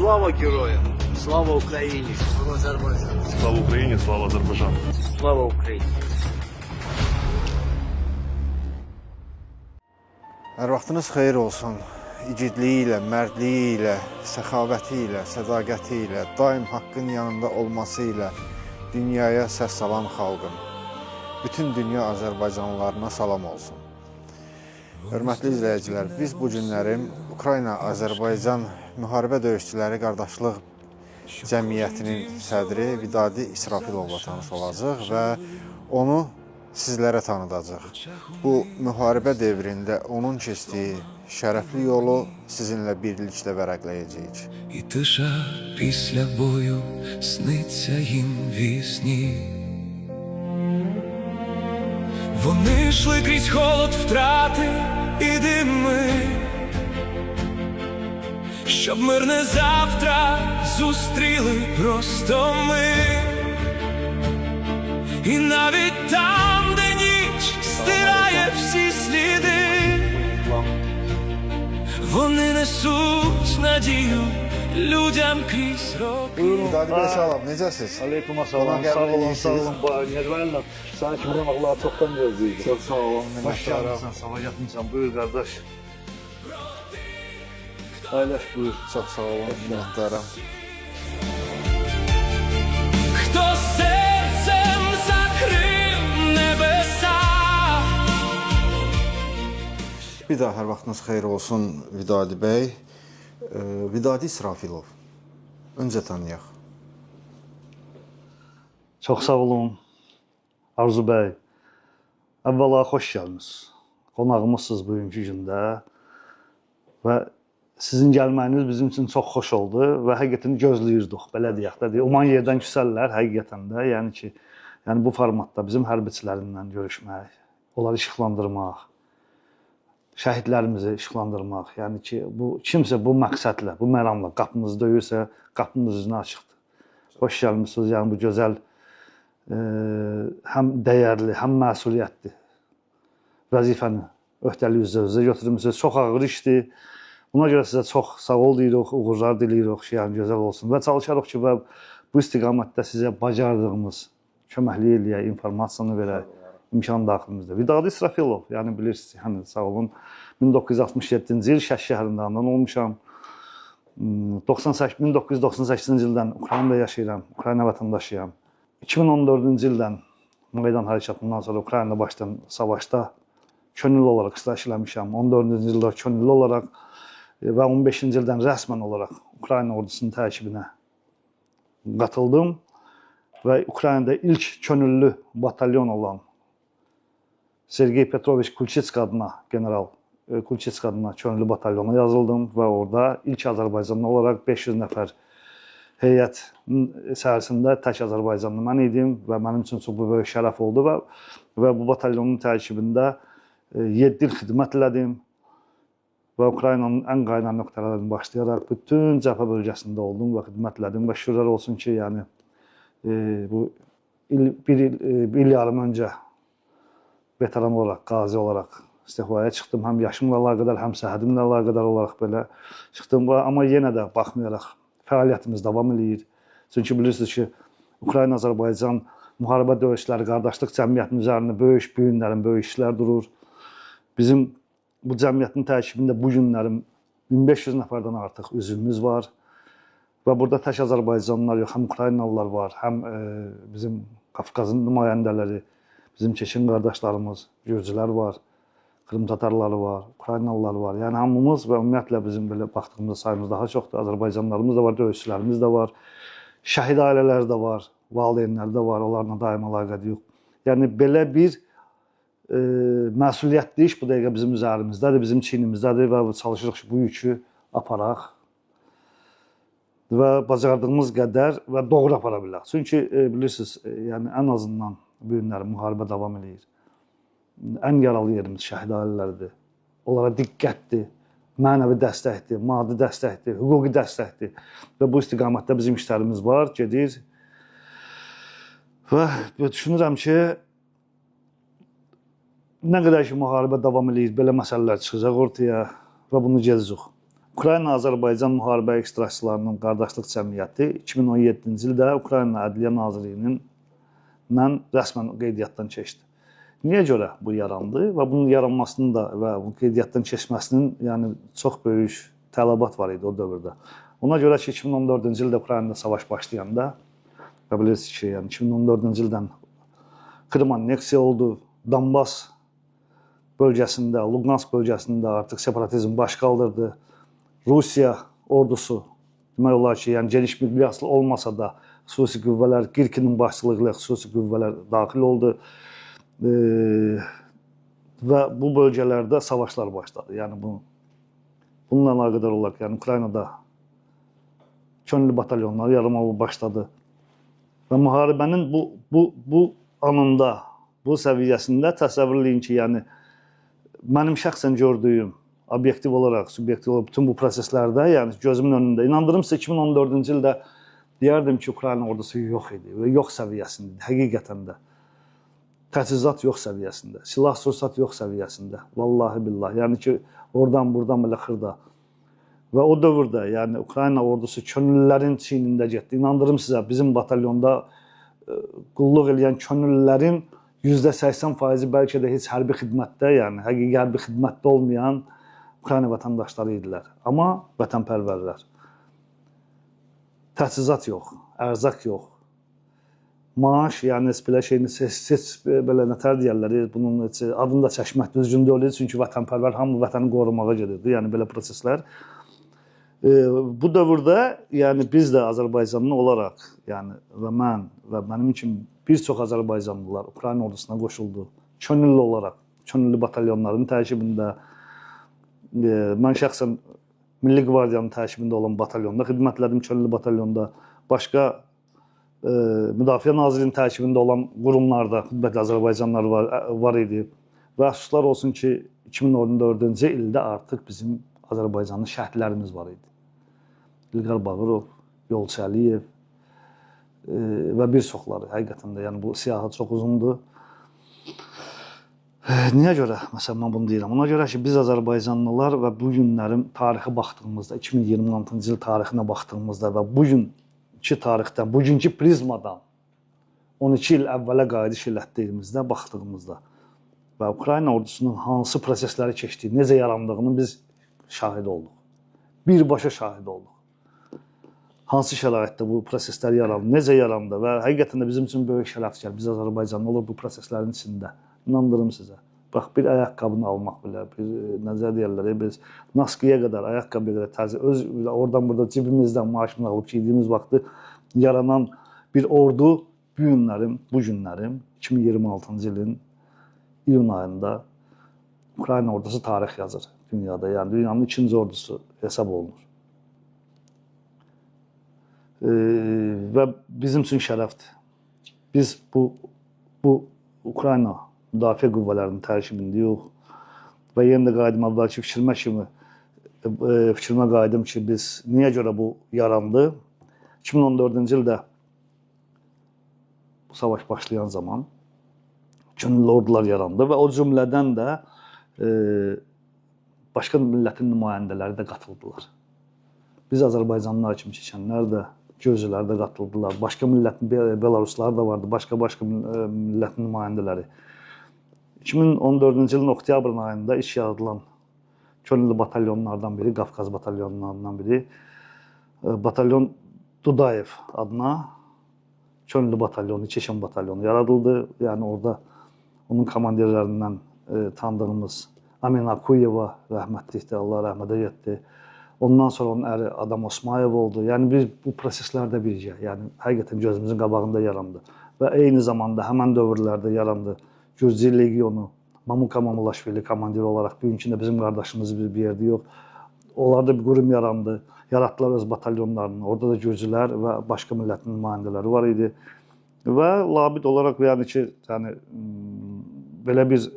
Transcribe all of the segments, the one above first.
Слава героям! Слава Україні! Слава Азербайджану! Слава Україні, слава Азербайджану. Слава Україні! Hər vaxtınız xeyir olsun. İgidliyi ilə, mərdliyi ilə, səxavəti ilə, sədaqəti ilə, daim haqqın yanında olması ilə dünyaya səs salan xalqım. Bütün dünya Azərbaycanlılarına salam olsun. Hörmətli izləyicilər, biz bu günlərim Ukrayna-Azərbaycan müharibə döyüşçüləri qardaşlıq cəmiyyətinin sədri Vidadi İsrafilovla tanış olacağıq və onu sizlərə tanıdacağıq. Bu müharibə dövründə onun keçdiyi şərəfli yolu sizinlə birlikdə vərəqləyəcəyik. І тиша після бою сниться їм вісні. Вони йшли крізь холод втрати і дими, щоб мирне завтра зустріли просто ми. І навіть там, де ніч стирає всі сліди, вони несуть надію людям крізь роки. Vidadi bəy, salam, necəsiz? Aleyküm assalam, Qonaq sağ qəbul olun, edirsiniz. sağ olun. Nəcməllə, sənə kimi qonaqları çoxdan gözləyirdim. Çox sağ olun, Hoş minnətdaram. gəlmisən, sabah yatmısan. Buyur qardaş. Paylaş buyur. Çox sağ olun, minnətdaram. Хто серцем закрив небеса. Bir daha hər vaxtınız xeyir olsun Vidadi bəy. Vidadi İsrafilov. Öncə tanıyaq. Çox sağ olun, Arzu bəy. Əvvəla xoş gəlmisiniz. Qonağımızsınız bugünkü gündə və sizin gəlməyiniz bizim üçün çox xoş oldu və həqiqətən gözləyirdik, belə deyək də. Uman yerdən küsərlər həqiqətən də. Yəni ki, yəni bu formatda bizim hərbiçilərimlə görüşmək, onları işıqlandırmaq, şəhidlərimizi işıqlandırmaq. Yəni ki, bu kimsə bu məqsədlə, bu məramla qapımızı döyürsə, qapımız üzünə açıqdır. Xoş gəlmisiniz. Yəni bu gözəl həm dəyərli, həm məsuliyyətli vəzifəni öhdəlik üzrə götürmüsünüz. Çox ağır işdir. Buna görə sizə çox sağ ol deyirik, uğurlar diləyirik ki, yəni gözəl olsun və çalışarıq ki, və bu istiqamətdə sizə bacardığımız köməklik eləyək, informasiyanı verək, imkan daxilimizdə. Vidadi İsrafilov, yəni bilirsiniz, yəni sağ olun. 1967-ci il Şəki şəhərində anadan olmuşam. 1998-ci ildən Ukraynada yaşayıram, Ukrayna vətəndaşıyam. 2014-cü ildən Meydan hərəkatından sonra Ukraynada başlayan savaşda könüllü olaraq iştirak eləmişəm. 14-cü ildə könüllü olaraq və 15-ci ildən rəsmən olaraq Ukrayna ordusunun tərkibinə qatıldım və Ukraynada ilk könüllü batalyon olan Sergey Petroviç Kulçitsk adına general Kulçitsk adına könüllü batalyona yazıldım və orada ilk Azərbaycanlı olaraq 500 nəfər heyət içərisində tək Azərbaycanlı mən idim və mənim üçün çox bu böyük şərəf oldu və bu batalyonun tərkibində 7 il xidmət elədim və Ukraynanın ən qaynar nöqtələrindən başlayaraq bütün cəbhə bölgəsində oldum və xidmət elədim və şükürlər olsun ki, yəni bu il bir il, bir il yarım öncə veteran olaraq, qazi olaraq istifaya çıxdım. Həm yaşımla əlaqədar, həm səhhətimlə əlaqədar olaraq belə çıxdım və amma yenə də baxmayaraq fəaliyyətimiz davam eləyir. Çünki bilirsiniz ki, Ukrayna-Azərbaycan müharibə döyüşçüləri qardaşlıq cəmiyyətinin üzərində böyük bu günlərin böyük işlər durur. Bizim bu cəmiyyətin tərkibində bu günlərin 1500 nəfərdən artıq üzvümüz var. Və burada tək Azərbaycanlılar yox, həm Ukraynalılar var, həm bizim Qafqazın nümayəndələri, bizim Çeçen qardaşlarımız, Gürcülər var, Qırım tatarları var, Ukraynalılar var. Yəni hamımız və ümumiyyətlə bizim belə baxdığımızda sayımız daha çoxdur. Azərbaycanlılarımız da var, döyüşçülərimiz də var, şəhid ailələri də var, valideynləri də var, onlarla daim əlaqə yox. Yəni belə bir məsuliyyətli iş bu dəqiqə bizim üzərimizdədir, bizim çiynimizdədir və çalışırıq ki, bu yükü aparaq və bacardığımız qədər və doğru apara bilək. Çünki bilirsiniz, yəni ən azından bu günlər müharibə davam eləyir. Ən yaralı yerimiz şəhid ailələridir. Onlara diqqətdir, mənəvi dəstəkdir, maddi dəstəkdir, hüquqi dəstəkdir və bu istiqamətdə bizim işlərimiz var, gedir. Və düşünürəm ki, nə qədər ki müharibə davam eləyir, belə məsələlər çıxacaq ortaya və bunu gedəcək. Ukrayna-Azərbaycan müharibə iştirakçılarının qardaşlıq cəmiyyəti 2017-ci ildə Ukrayna Ədliyyə Nazirliyinin rəsmən qeydiyyatdan keçdi. Niyə görə bu yarandı və bunun yaranmasının da və bu qeydiyyatdan keçməsinin, yəni çox böyük tələbat var idi o dövrdə. Ona görə ki, 2014-cü ildə Ukraynada savaş başlayanda və bilirsiniz ki, yəni 2014-cü ildən Krım anneksiya oldu, Donbas bölgəsində, Luqansk bölgəsində artıq separatizm baş qaldırdı. Rusiya ordusu demək olar ki, yəni geniş miqyaslı olmasa da xüsusi qüvvələr, Girkinin başçılığı ilə xüsusi qüvvələr daxil oldu. Və bu bölgələrdə savaşlar başladı. Yəni bununla əlaqədar olaraq, yəni Ukraynada könüllü batalyonlar yaranmağa başladı. Və müharibənin bu anında, bu səviyyəsində təsəvvür eləyin ki, yəni mənim şəxsən gördüyüm, obyektiv olaraq, subyektiv olaraq bütün bu proseslərdə, yəni gözümün önündə, inandırım sizə 2014-cü ildə deyərdim ki, Ukrayna ordusu yox idi və yox səviyyəsində idi, həqiqətən də. Təchizat yox səviyyəsində, silah-sursat yox səviyyəsində, vallahi billah, yəni ki, oradan buradan belə xırda. Və o dövrdə, yəni Ukrayna ordusu könüllülərin çiynində getdi. İnandırım sizə, bizim batalyonda qulluq eləyən könüllülərin %80% bəlkə də heç hərbi xidmətdə, yəni həqiqi hərbi xidmətdə olmayan Ukrayna vətəndaşları idilər. Amma vətənpərvərlər. Təchizat yox, ərzaq yox. Maaş, yəni heç belə şeyini heç belə nətər deyərlər, bunun heç adını da çəkmək düzgün deyil, çünki vətənpərvər hamı vətəni qorumağa gedirdi, yəni belə proseslər. Bu dövrdə, yəni biz də Azərbaycanlı olaraq, yəni və mən və mənim kimi bir çox Azərbaycanlılar Ukrayna ordusuna qoşuldu. Könüllü olaraq, könüllü batalyonların tərkibində, mən şəxsən Milli Qvardiyanın tərkibində olan batalyonda xidmət elədim, könüllü batalyonda, başqa Müdafiə Nazirliyinin tərkibində olan qurumlarda xidmətli Azərbaycanlılar var idi. Və əfsuslar olsun ki, 2014-cü ildə artıq bizim Azərbaycanlı şəhidlərimiz var idi. İlqar Bağırov, Yolçu Əliyev və bir çoxları. Həqiqətən də, yəni bu siyahı çox uzundur. Niyə görə məsələn mən bunu deyirəm? Ona görə ki, biz Azərbaycanlılar və bu günlərin tarixi baxdığımızda, 2026-cı il tarixinə baxdığımızda və bugünkü tarixdən, bugünkü prizmadan 12 il əvvələ qayıdış elətdiyimizdə, baxdığımızda və Ukrayna ordusunun hansı prosesləri keçdiyi, necə yarandığını biz şahid olduq. Birbaşa şahid olduq. Hansı şəraitdə bu proseslər yarandı, necə yarandı və həqiqətən də bizim üçün böyük şərəf gəlir. Biz Azərbaycanlı olur bu proseslərin içində. İnandırım sizə. Bax, bir ayaqqabını almaq belə, bir necə deyirlər, biz naskiyə qədər, ayaqqabıya qədər təzə, öz oradan burada cibimizdən maaşını alıb giydiyimiz vaxtı yaranan bir ordu bu günlərim 2026-cı ilin iyun ayında Ukrayna ordusu tarix yazır dünyada. Yəni dünyanın ikinci ordusu hesab olunur. Və bizim üçün şərəfdir. Biz bu Ukrayna müdafiə qüvvələrinin tərkibindəyik və yenə də qayıdım əvvəlki fikrimə kimi, fikrimə qayıdım ki, biz niyə görə bu yarandı? 2014-cü ildə bu savaş başlayan zaman könüllü ordular yarandı və o cümlədən də başqa millətin nümayəndələri də qatıldılar. Biz Azərbaycanlılar kimi keçənlər də, Gürcülər də qatıldılar, başqa millətin, Belaruslar da vardı, başqa millətin nümayəndələri. 2014-cü ilin oktyabrın ayında iş yaradılan könüllü batalyonlardan biri, Qafqaz batalyonlarından biri, batalyon Dudayev adına könüllü batalyonu, Çeçen batalyonu yaradıldı. Yəni orada onun komandirlərindən tanıdığımız Amin Akuyeva rəhmətlikdir, Allah rəhmətə getdi. Ondan sonra onun əri Adam Osmayev oldu. Yəni biz bu proseslərdə birgə, yəni həqiqətən gözümüzün qabağında yarandı. Və eyni zamanda həmən dövrlərdə yarandı Gürcü Legionu, Mamuka Mamulaşvili komandiri olaraq bugünkü də bizim qardaşımız bir yerdə yox. Onlarda bir qurum yarandı. Yaratdılar öz batalyonlarını. Orada da Gürcülər və başqa millətin nümayəndələri var idi. Və labid olaraq, yəni ki, yəni belə bir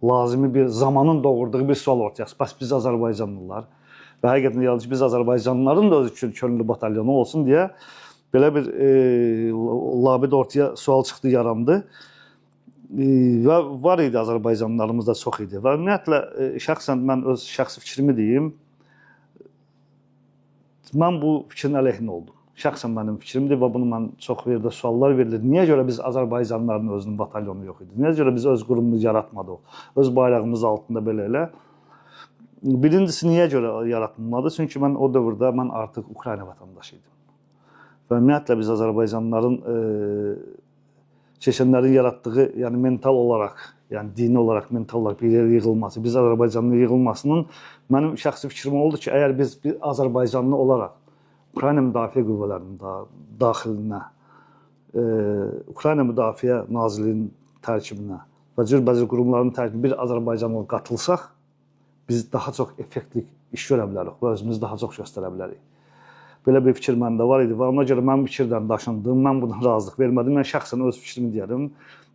lazımi bir zamanın doğurduğu bir sual ortaya çıxır. Bəs biz Azərbaycanlılar və həqiqətən yalnız biz Azərbaycanlıların da öz könüllü batalyonu olsun deyə belə bir labid ortaya sual çıxdı, yarandı. Və var idi, Azərbaycanlılarımız da çox idi. Və ümumiyyətlə şəxsən mən öz şəxsi fikrimi deyim, mən bu fikrin əleyhinə oldum. Şəxsən mənim fikrimdir və bunu mən çox yerdə suallar verilir. Niyə görə biz Azərbaycanlıların özünün batalyonu yox idi? Niyə görə biz öz qurumumuzu yaratmadıq? Öz bayrağımız altında belə elə. Birincisi, niyə görə yaratılmadı? Çünki mən o dövrdə mən artıq Ukrayna vətəndaşı idim. Və ümumiyyətlə biz Azərbaycanlıların Çeçenlərin yaratdığı, yəni mental olaraq, yəni dini olaraq, mental olaraq bir yerə yığılması, biz Azərbaycanlı yığılmasının mənim şəxsi fikrim oldu ki, əgər biz bir Azərbaycanlı olaraq Ukrayna Müdafiə Qüvvələrinin daxilinə, Ukrayna Müdafiə Nazirliyinin tərkibinə və cürbəcür qurumların tərkibinə bir Azərbaycanlı qatılsaq, biz daha çox effektli iş görə bilərik və özümüzü daha çox göstərə bilərik. Belə bir fikir məndə var idi və ona görə mən fikirdən daşındım, mən buna razılıq vermədim. Mən şəxsən öz fikrimi deyərəm.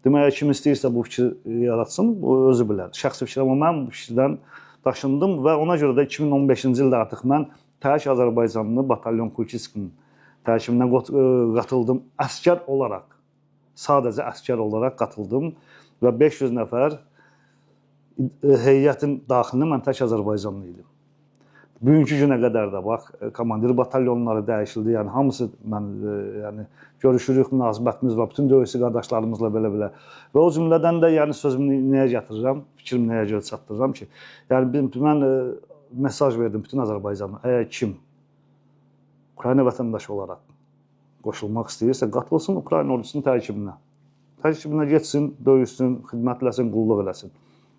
Demək, kim istəyirsə bu fikri yaratsın, bu özü bilər. Şəxsi fikir, amma mən bu fikirdən daşındım və ona görə də 2015-ci ildə artıq mən Təhrik Azərbaycanlı Batalyon Kulçiskinin tərkibindən qatıldım. Əskər olaraq, sadəcə əskər olaraq qatıldım və 500 nəfər heyətin daxilinə mən tək Azərbaycanlı idim. Bugünkü günə qədər də bax, komandir batalyonları dəyişildi. Yəni hamısı mən yəni görüşürük, münasibətimiz var bütün döyüşçü qardaşlarımızla belə-belə. Və o cümlədən də yəni sözümü nəyə gətirirəm, fikrimi nəyə görə çatdırıram ki, yəni mən mesaj verdim bütün Azərbaycana. Əgər kim Ukrayna vətəndaşı olaraq qoşulmaq istəyirsə, qatılsın Ukrayna ordusunun tərkibinə. Tərkibinə getsin, döyüşsün, xidmət eləsin, qulluq eləsin.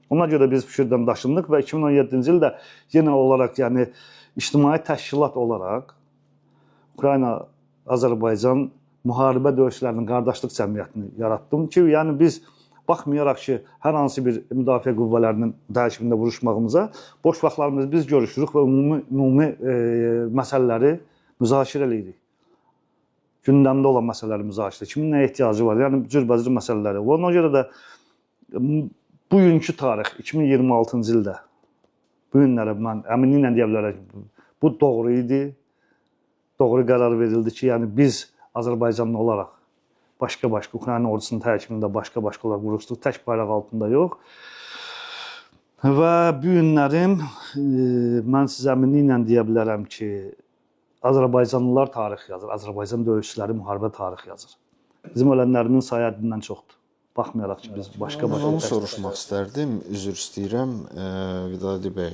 Ona görə biz fikirdən daşındıq və 2017-ci ildə yenə olaraq, yəni ictimai təşkilat olaraq Ukrayna Azərbaycan müharibə döyüşçülərinin qardaşlıq cəmiyyətini yaratdım ki, yəni biz baxmayaraq ki, hər hansı bir müdafiə qüvvələrinin tərkibində vuruşmağımıza, boş vaxtlarımızı biz görüşürük və ümumi məsələləri müzakirə eləyirik. Gündəmdə olan məsələləri müzakirə, kimin nəyə ehtiyacı var, yəni cürbəcür məsələləri. Ona görə də bugünkü tarix 2026-cı ildə bu günlərə mən əminliklə deyə bilərəm ki, bu doğru idi. Doğru qərar verildi ki, yəni biz Azərbaycanlı olaraq başqa-başqa Ukrayna ordusunun tərkibində başqa-başqa olaraq vuruşduq, tək bayraq altında yox. Və bu günlərim mən sizə əminliklə deyə bilərəm ki, Azərbaycanlılar tarix yazır, Azərbaycan döyüşçüləri müharibə tarix yazır. Bizim ölənlərimin sayı həddindən çoxdur. Baxmayaraq ki, biz başqa-başqa... Onu soruşmaq istərdim, üzr istəyirəm, Vidadi bəy.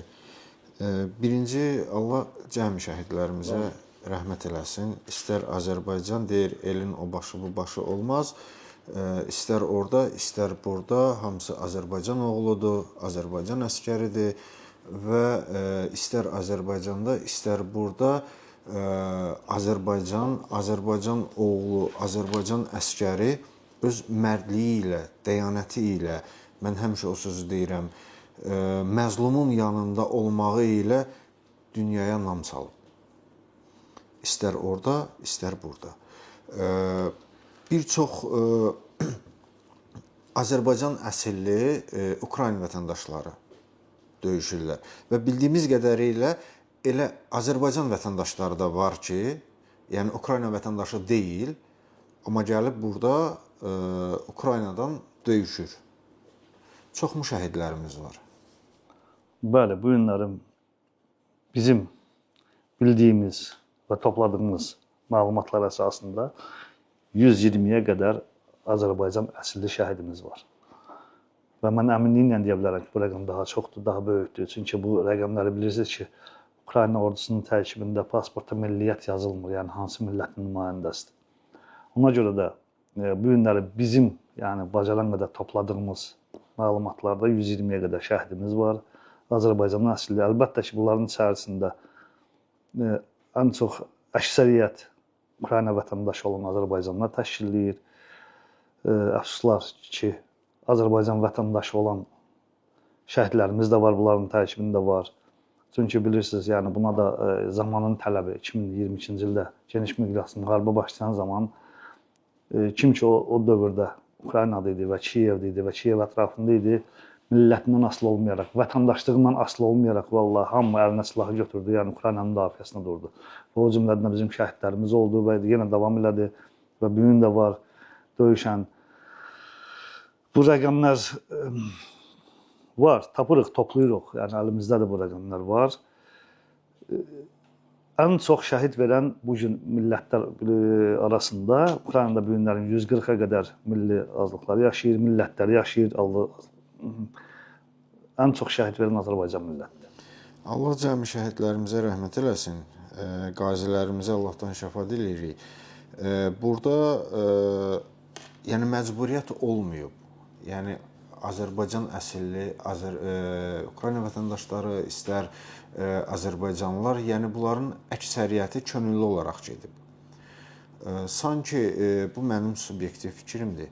Birinci, Allah cəmi şəhidlərimizə rəhmət eləsin. İstər Azərbaycan deyir, elin o başı, bu başı olmaz. İstər orada, istər burada, hamısı Azərbaycan oğludur, Azərbaycan əskəridir və istər Azərbaycanda, istər burada Azərbaycan, Azərbaycan oğlu, Azərbaycan əskəri öz mərdliyi ilə, dəyanəti ilə, mən həmişə o sözü deyirəm, məzlumun yanında olmağı ilə dünyaya nam çalıb. İstər orada, istər burada. Bir çox Azərbaycan əsilli Ukrayna vətəndaşları döyüşürlər. Və bildiyimiz qədərilə elə Azərbaycan vətəndaşları da var ki, yəni Ukrayna vətəndaşı deyil, amma gəlib burada Ukraynadan döyüşür. Çox müşahidlərimiz var. Bəli, bu günlərim bizim bildiyimiz və topladığımız məlumatlar əsasında 120-yə qədər Azərbaycan əsilli şəhidimiz var. Və mən əminliklə deyə bilərəm ki, bu rəqəm daha çoxdur, daha böyükdür. Çünki bu rəqəmləri bilirsiniz ki, Ukrayna ordusunun tərkibində pasportda milliyyət yazılmır, yəni hansı millətin nümayəndəsidir. Ona görə də bu günləri bizim, yəni bacaran qədər topladığımız məlumatlarda 120-yə qədər şəhidimiz var. Azərbaycanın əsilli. Əlbəttə ki, bunların içərisində ən çox əksəriyyət Ukrayna vətəndaşı olan Azərbaycanlılar təşkil eləyir. Əfsuslar ki, Azərbaycan vətəndaşı olan şəhidlərimiz də var, bunların tərkibində var. Çünki bilirsiniz, yəni buna da zamanın tələbi 2022-ci ildə geniş miqyaslı müharibə başlayan zaman kim ki o dövrdə Ukraynada idi və Kiyevdə idi və Kiyev ətrafında idi, millətindən asılı olmayaraq, vətəndaşlığından asılı olmayaraq vallahi hamı əlinə silahı götürdü, yəni Ukraynanın müdafiəsinə durdu. Və o cümlədən bizim şəhidlərimiz oldu və yenə davam elədi və bu gün də var döyüşən. Bu rəqəmlər var, tapırıq, toplayırıq. Yəni əlimizdədir bu rəqəmlər var. Ən çox şəhid verən bu gün millətlər arasında Ukraynada bu günlərin 140-a qədər milli azlıqlar yaşayır, millətlər yaşayır. Ən çox şəhid verən Azərbaycan millətidir. Allah cəmi şəhidlərimizə rəhmət eləsin. Qazilərimizə Allahdan şəfa diləyirik. Burada yəni məcburiyyət olmayıb. Yəni Azərbaycan əsilli Ukrayna vətəndaşları, istər Azərbaycanlılar, yəni bunların əksəriyyəti könüllü olaraq gedib. Sanki bu mənim subyektiv fikrimdir.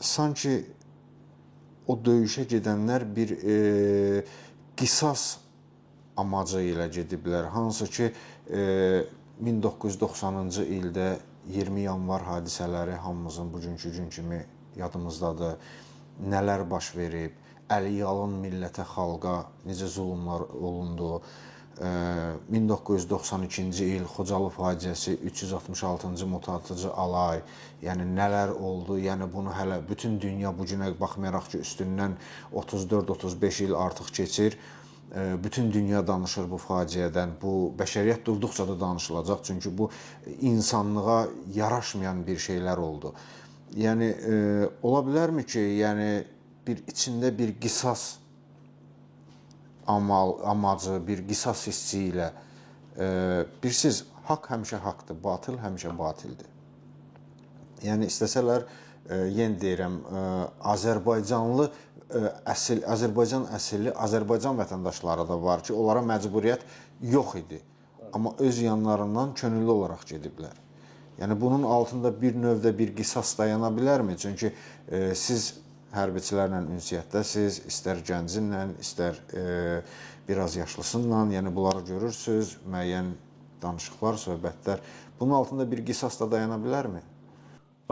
Sanki o döyüşə gedənlər bir qisas amacı ilə gediblər. Hansı ki 1990-cı ildə 20 yanvar hadisələri hamımızın bugünkü gün kimi yadımızdadır. Nələr baş verib, əli yalın millətə, xalqa necə zulmlar olundu. 1992-ci il Xocalı faciəsi, 366-cı motatıcı alay, yəni nələr oldu, yəni bunu hələ bütün dünya bu günə baxmayaraq ki, üstündən 34-35 il artıq keçir, bütün dünya danışır bu faciədən. Bu bəşəriyyət durduqca da danışılacaq, çünki bu insanlığa yaraşmayan bir şeylər oldu. Yəni ola bilərmi ki, yəni bir içində bir qisas amacı, bir qisas hissi ilə bilirsiniz, haqq həmişə haqdır, batıl həmişə batildir. Yəni istəsələr, yenə deyirəm, Azərbaycanlı əsil, Azərbaycan əsilli Azərbaycan vətəndaşları da var ki, onlara məcburiyyət yox idi. Amma öz yanlarından könüllü olaraq gediblər. Yəni bunun altında bir növdə bir qisas dayana bilərmi? Çünki siz hərbiçilərlə ünsiyyətdəsiz, istər gəncinlə, istər biraz yaşlısınla, yəni bunları görürsünüz, müəyyən danışıqlar, söhbətlər. Bunun altında bir qisas da dayana bilərmi?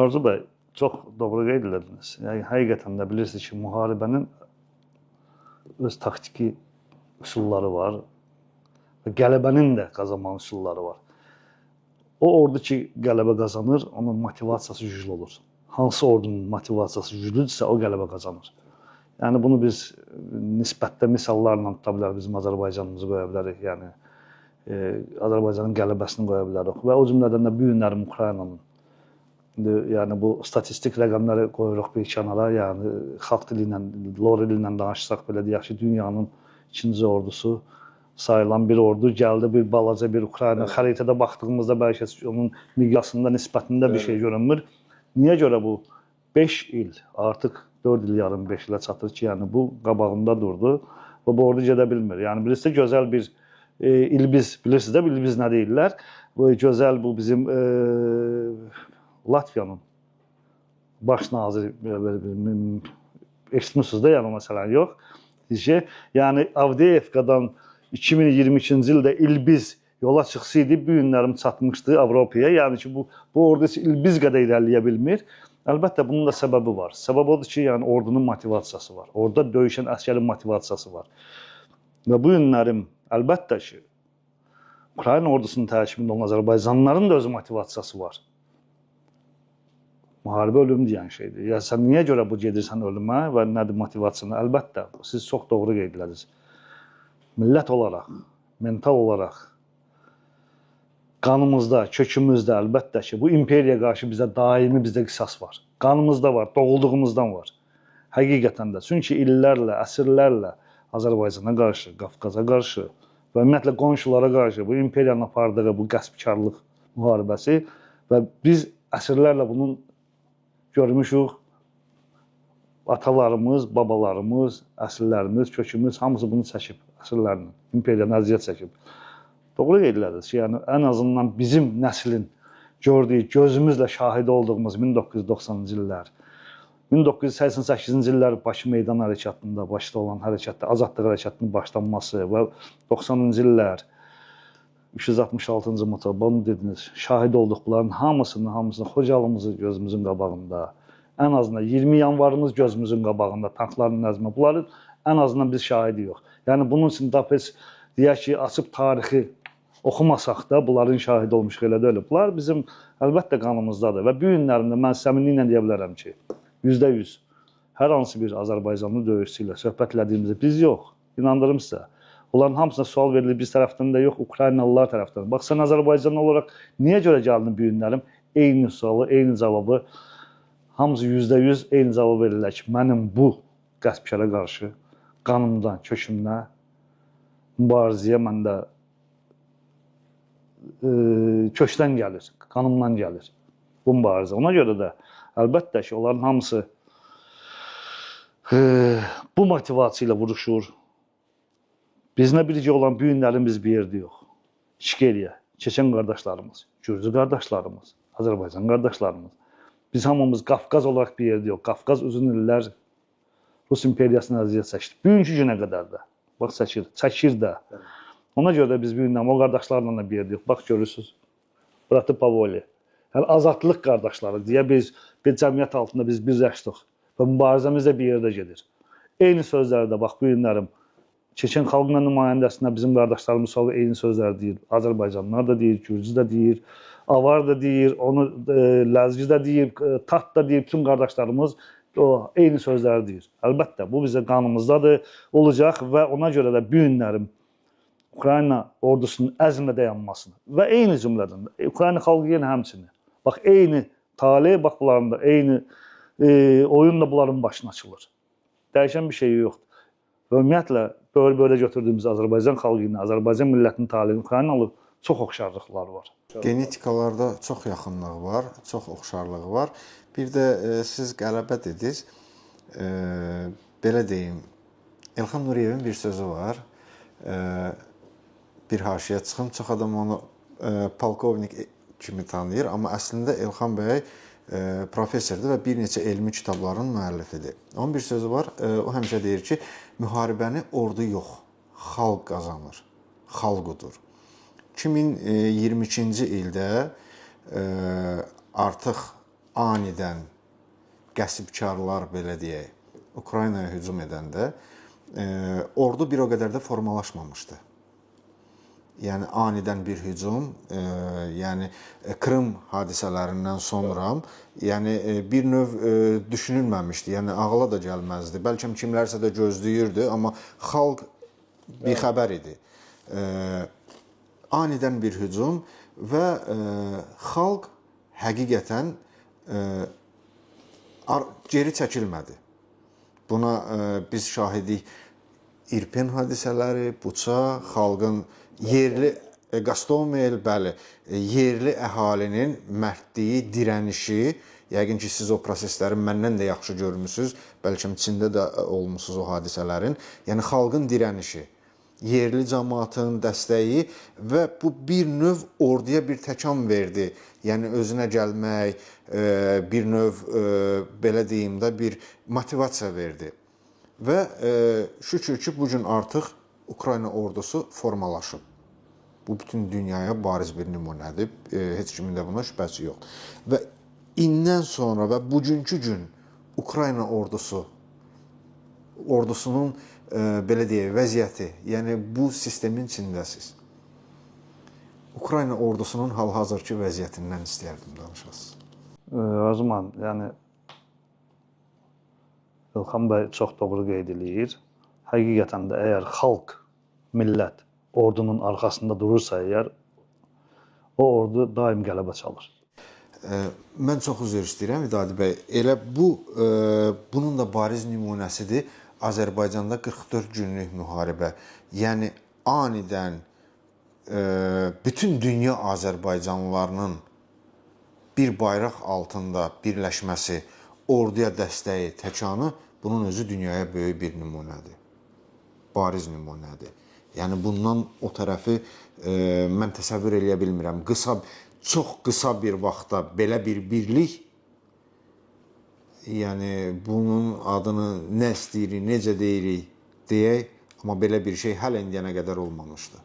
Arzu bəy, çox doğru qeyd elədiniz. Yəni həqiqətən də bilirsiniz ki, müharibənin öz taktiki üsulları var və qələbənin də qazanmanın üsulları var. O ordu ki, qələbə qazanır, onun motivasiyası güclü olur. Hansı ordunun motivasiyası güclüdürsə, o qələbə qazanır. Yəni bunu biz nisbətdə misallarla tuta bilərik, bizim Azərbaycanımızı qoya bilərik, yəni Azərbaycanın qələbəsini qoya bilərik və o cümlədən də bu günlərin Ukraynanın. İndi, yəni bu statistik rəqəmləri qoyuruq bir kənara, yəni xalq dili ilə, lori dili ilə danışsaq belə deyək ki, dünyanın ikinci ordusu sayılan bir ordu gəldi, bir balaca bir Ukrayna. Evet. Xəritədə baxdığımızda bəlkə onun miqyasında, nisbətində bir şey görünmür. Niyə görə bu 5 il, artıq 4 il yarım 5 ilə çatır ki, yəni bu qabağında durdu və bu ordu gedə bilmir. Yəni bilirsiniz, gözəl bir ilbiz, bilirsiniz də ilbiz nə deyirlər? Bu gözəl bu bizim Latviyanın baş naziri eşitmişsiniz də, yəni o məsələni yox. Ki, yəni Avdeyevkadan 2022-ci ildə ilbiz yola çıxsaydı, bu günlərim çatmışdı Avropaya. Yəni ki, bu ordu heç ilbiz qədər irəliləyə bilmir. Əlbəttə, bunun da səbəbi var. Səbəb odur ki, yəni ordunun motivasiyası var. Orada döyüşən əsgərin motivasiyası var. Və bu günlərim əlbəttə ki, Ukrayna ordusunun tərkibində olan Azərbaycanlıların da öz motivasiyası var. Müharibə ölüm deyən şeydir. Yəni sən niyə görə bu gedirsən ölümə və nədir motivasiyanı? Əlbəttə, siz çox doğru qeyd elədiniz. Millət olaraq, mental olaraq qanımızda, kökümüzdə əlbəttə ki, bu imperiyaya qarşı bizə daimi bizdə qisas var. Qanımızda var, doğulduğumuzdan var. Həqiqətən də. Çünki illərlə, əsrlərlə Azərbaycana qarşı, Qafqaza qarşı və ümumiyyətlə qonşulara qarşı bu imperiyanın apardığı bu qəsbkarlıq müharibəsi və biz əsrlərlə bunun görmüşük. Atalarımız, babalarımız, əsillərimiz, kökümüz hamısı bunu çəkib, əsrlərlə, imperiyanın əziyyət çəkib. Doğru qeyd elədiniz ki, yəni ən azından bizim nəslin gördüyü, gözümüzlə şahid olduğumuz 1990-cı illər, 1988-ci illər Bakı Meydan Hərəkatında, Bakıda olan hərəkatda, Azadlıq Hərəkatının başlanması və 90-cı illər 366-cı motorbonu dediniz, şahid olduq bunların hamısını, Xocalımızı gözümüzün qabağında, ən azından 20 yanvarımız gözümüzün qabağında, tankların nəzmi, bunların ən azından biz şahidi yox. Yəni bunun üçün da heç deyək ki, açıb tarixi oxumasaq da bunların şahidi olmuşuq, elə deyil. Bunlar bizim əlbəttə qanımızdadır və bu günlərində mən səmimiliklə deyə bilərəm ki, %100 hər hansı bir Azərbaycanlı döyüşçü ilə söhbət elədiyimizdə biz yox, inandırım sizə. Onların hamısına sual verilir biz tərəfdən də yox, Ukraynalılar tərəfdən. Bax, sən Azərbaycanlı olaraq niyə görə gəldin bu günlərim? Eyni sualı, eyni cavabı, hamısı %100 eyni cavabı verirlər ki, mənim bu qəsbkara qarşı qanımdan, kökümdən mübarizəyə məndə kökdən gəlir, qanımdan gəlir bu mübarizə. Ona görə də əlbəttə ki, onların hamısı bu motivasiya ilə vuruşur. Bizlə birgə olan bu günlərin biz bir yerdə yox. İçkeriyə, Çeçen qardaşlarımız, Gürcü qardaşlarımız, Azərbaycan qardaşlarımız. Biz hamımız Qafqaz olaraq bir yerdə yox. Qafqaz uzun illər Rus imperiyasına əziyyət çəkdi. Bugünkü günə qədər də. Bax, çəkir, çəkir də. Ona görə də biz bu gündən o qardaşlarla da bir yerdə yox. Bax, görürsünüz. Bratı Pavoli. Yəni, azadlıq qardaşları deyə biz bir cəmiyyət altında biz birləşdik. Və mübarizəmiz də bir yerdə gedir. Eyni sözləri də bax, bu günlərim Çeçen xalqının nümayəndəsinə bizim qardaşlarımız eyni sözləri deyir. Azərbaycanlılar da deyir, Gürcü də deyir, Avar da deyir, onu Ləzgi də deyir, Tat da deyir, bütün qardaşlarımız o eyni sözləri deyir. Əlbəttə, bu bizə qanımızdadır, olacaq və ona görə də bu günlərim Ukrayna ordusunun əzmlə dayanmasını və eyni cümlədən də Ukrayna xalqı yenə həmçinin. Bax, eyni tale, bax bunların da eyni oyun da bunların başına açılır. Dəyişən bir şey yoxdur. Və ümumiyyətlə, böyle-böyle götürdüyümüz Azərbaycan xalqı ilə, Azərbaycan millətinin taleyini Ukraynalı çox oxşarlıqlar var. Genetikalarda çox yaxınlığı var, çox oxşarlığı var. Bir də siz qələbə dediniz. Belə deyim, Elxan Nuriyevin bir sözü var. Bir haşiyə çıxım, çox adam onu polkovnik kimi tanıyır, amma əslində Elxan bəy professordur və bir neçə elmi kitabların müəllifidir. Onun bir sözü var, o həmişə deyir ki, müharibəni ordu yox, xalq qazanır, xalq udur. 2022-ci ildə artıq anidən qəsbkarlar, belə deyək, Ukraynaya hücum edəndə ordu bir o qədər də formalaşmamışdı. Yəni, anidən bir hücum, yəni Krım hadisələrindən sonra, yəni bir növ düşünülməmişdi, yəni ağla da gəlməzdi. Bəlkə kimlərsə də gözləyirdi, amma xalq bixəbər idi. Anidən bir hücum və xalq həqiqətən geri çəkilmədi. Buna biz şahidik İrpen hadisələri, Buça, xalqın yerli Qastomel, bəli, yerli əhalinin mərdliyi, dirənişi, yəqin ki, siz o prosesləri məndən də yaxşı görmüsünüz, bəlkə içində də olmusunuz o hadisələrin. Yəni, xalqın dirənişi, yerli cəmaatın dəstəyi və bu bir növ orduya bir təkan verdi. Yəni, özünə gəlmək, bir növ, belə deyim də, bir motivasiya verdi. Və şükür ki, bugün artıq Ukrayna ordusu formalaşıb. Bu, bütün dünyaya bariz bir nümunədir. Heç kimin də buna şübhəsi yoxdur. Və indən sonra və bugünkü gün Ukrayna ordusunun belə deyək, vəziyyəti, yəni bu sistemin içindəsiz. Ukrayna ordusunun hal-hazırki vəziyyətindən istəyərdim danışasınız. O zaman, yəni Elxan bəy çox doğru qeyd eləyir. Həqiqətən də əgər xalq, millət ordunun arxasında durursa əgər, o ordu daim qələbə çalır. Mən çox üzr istəyirəm Vidadi bəy. Elə bu, bunun da bariz nümunəsidir Azərbaycanda 44 günlük müharibə. Yəni anidən bütün dünya Azərbaycanlılarının bir bayraq altında birləşməsi, orduya dəstəyi, təkanı, bunun özü dünyaya böyük bir nümunədir. Bariz nümunədir. Yəni bundan o tərəfi mən təsəvvür eləyə bilmirəm. Qısa, çox qısa bir vaxtda belə bir birlik, yəni bunun adını nə istəyirik, necə deyirik deyək, amma belə bir şey hələ indiyənə qədər olmamışdı.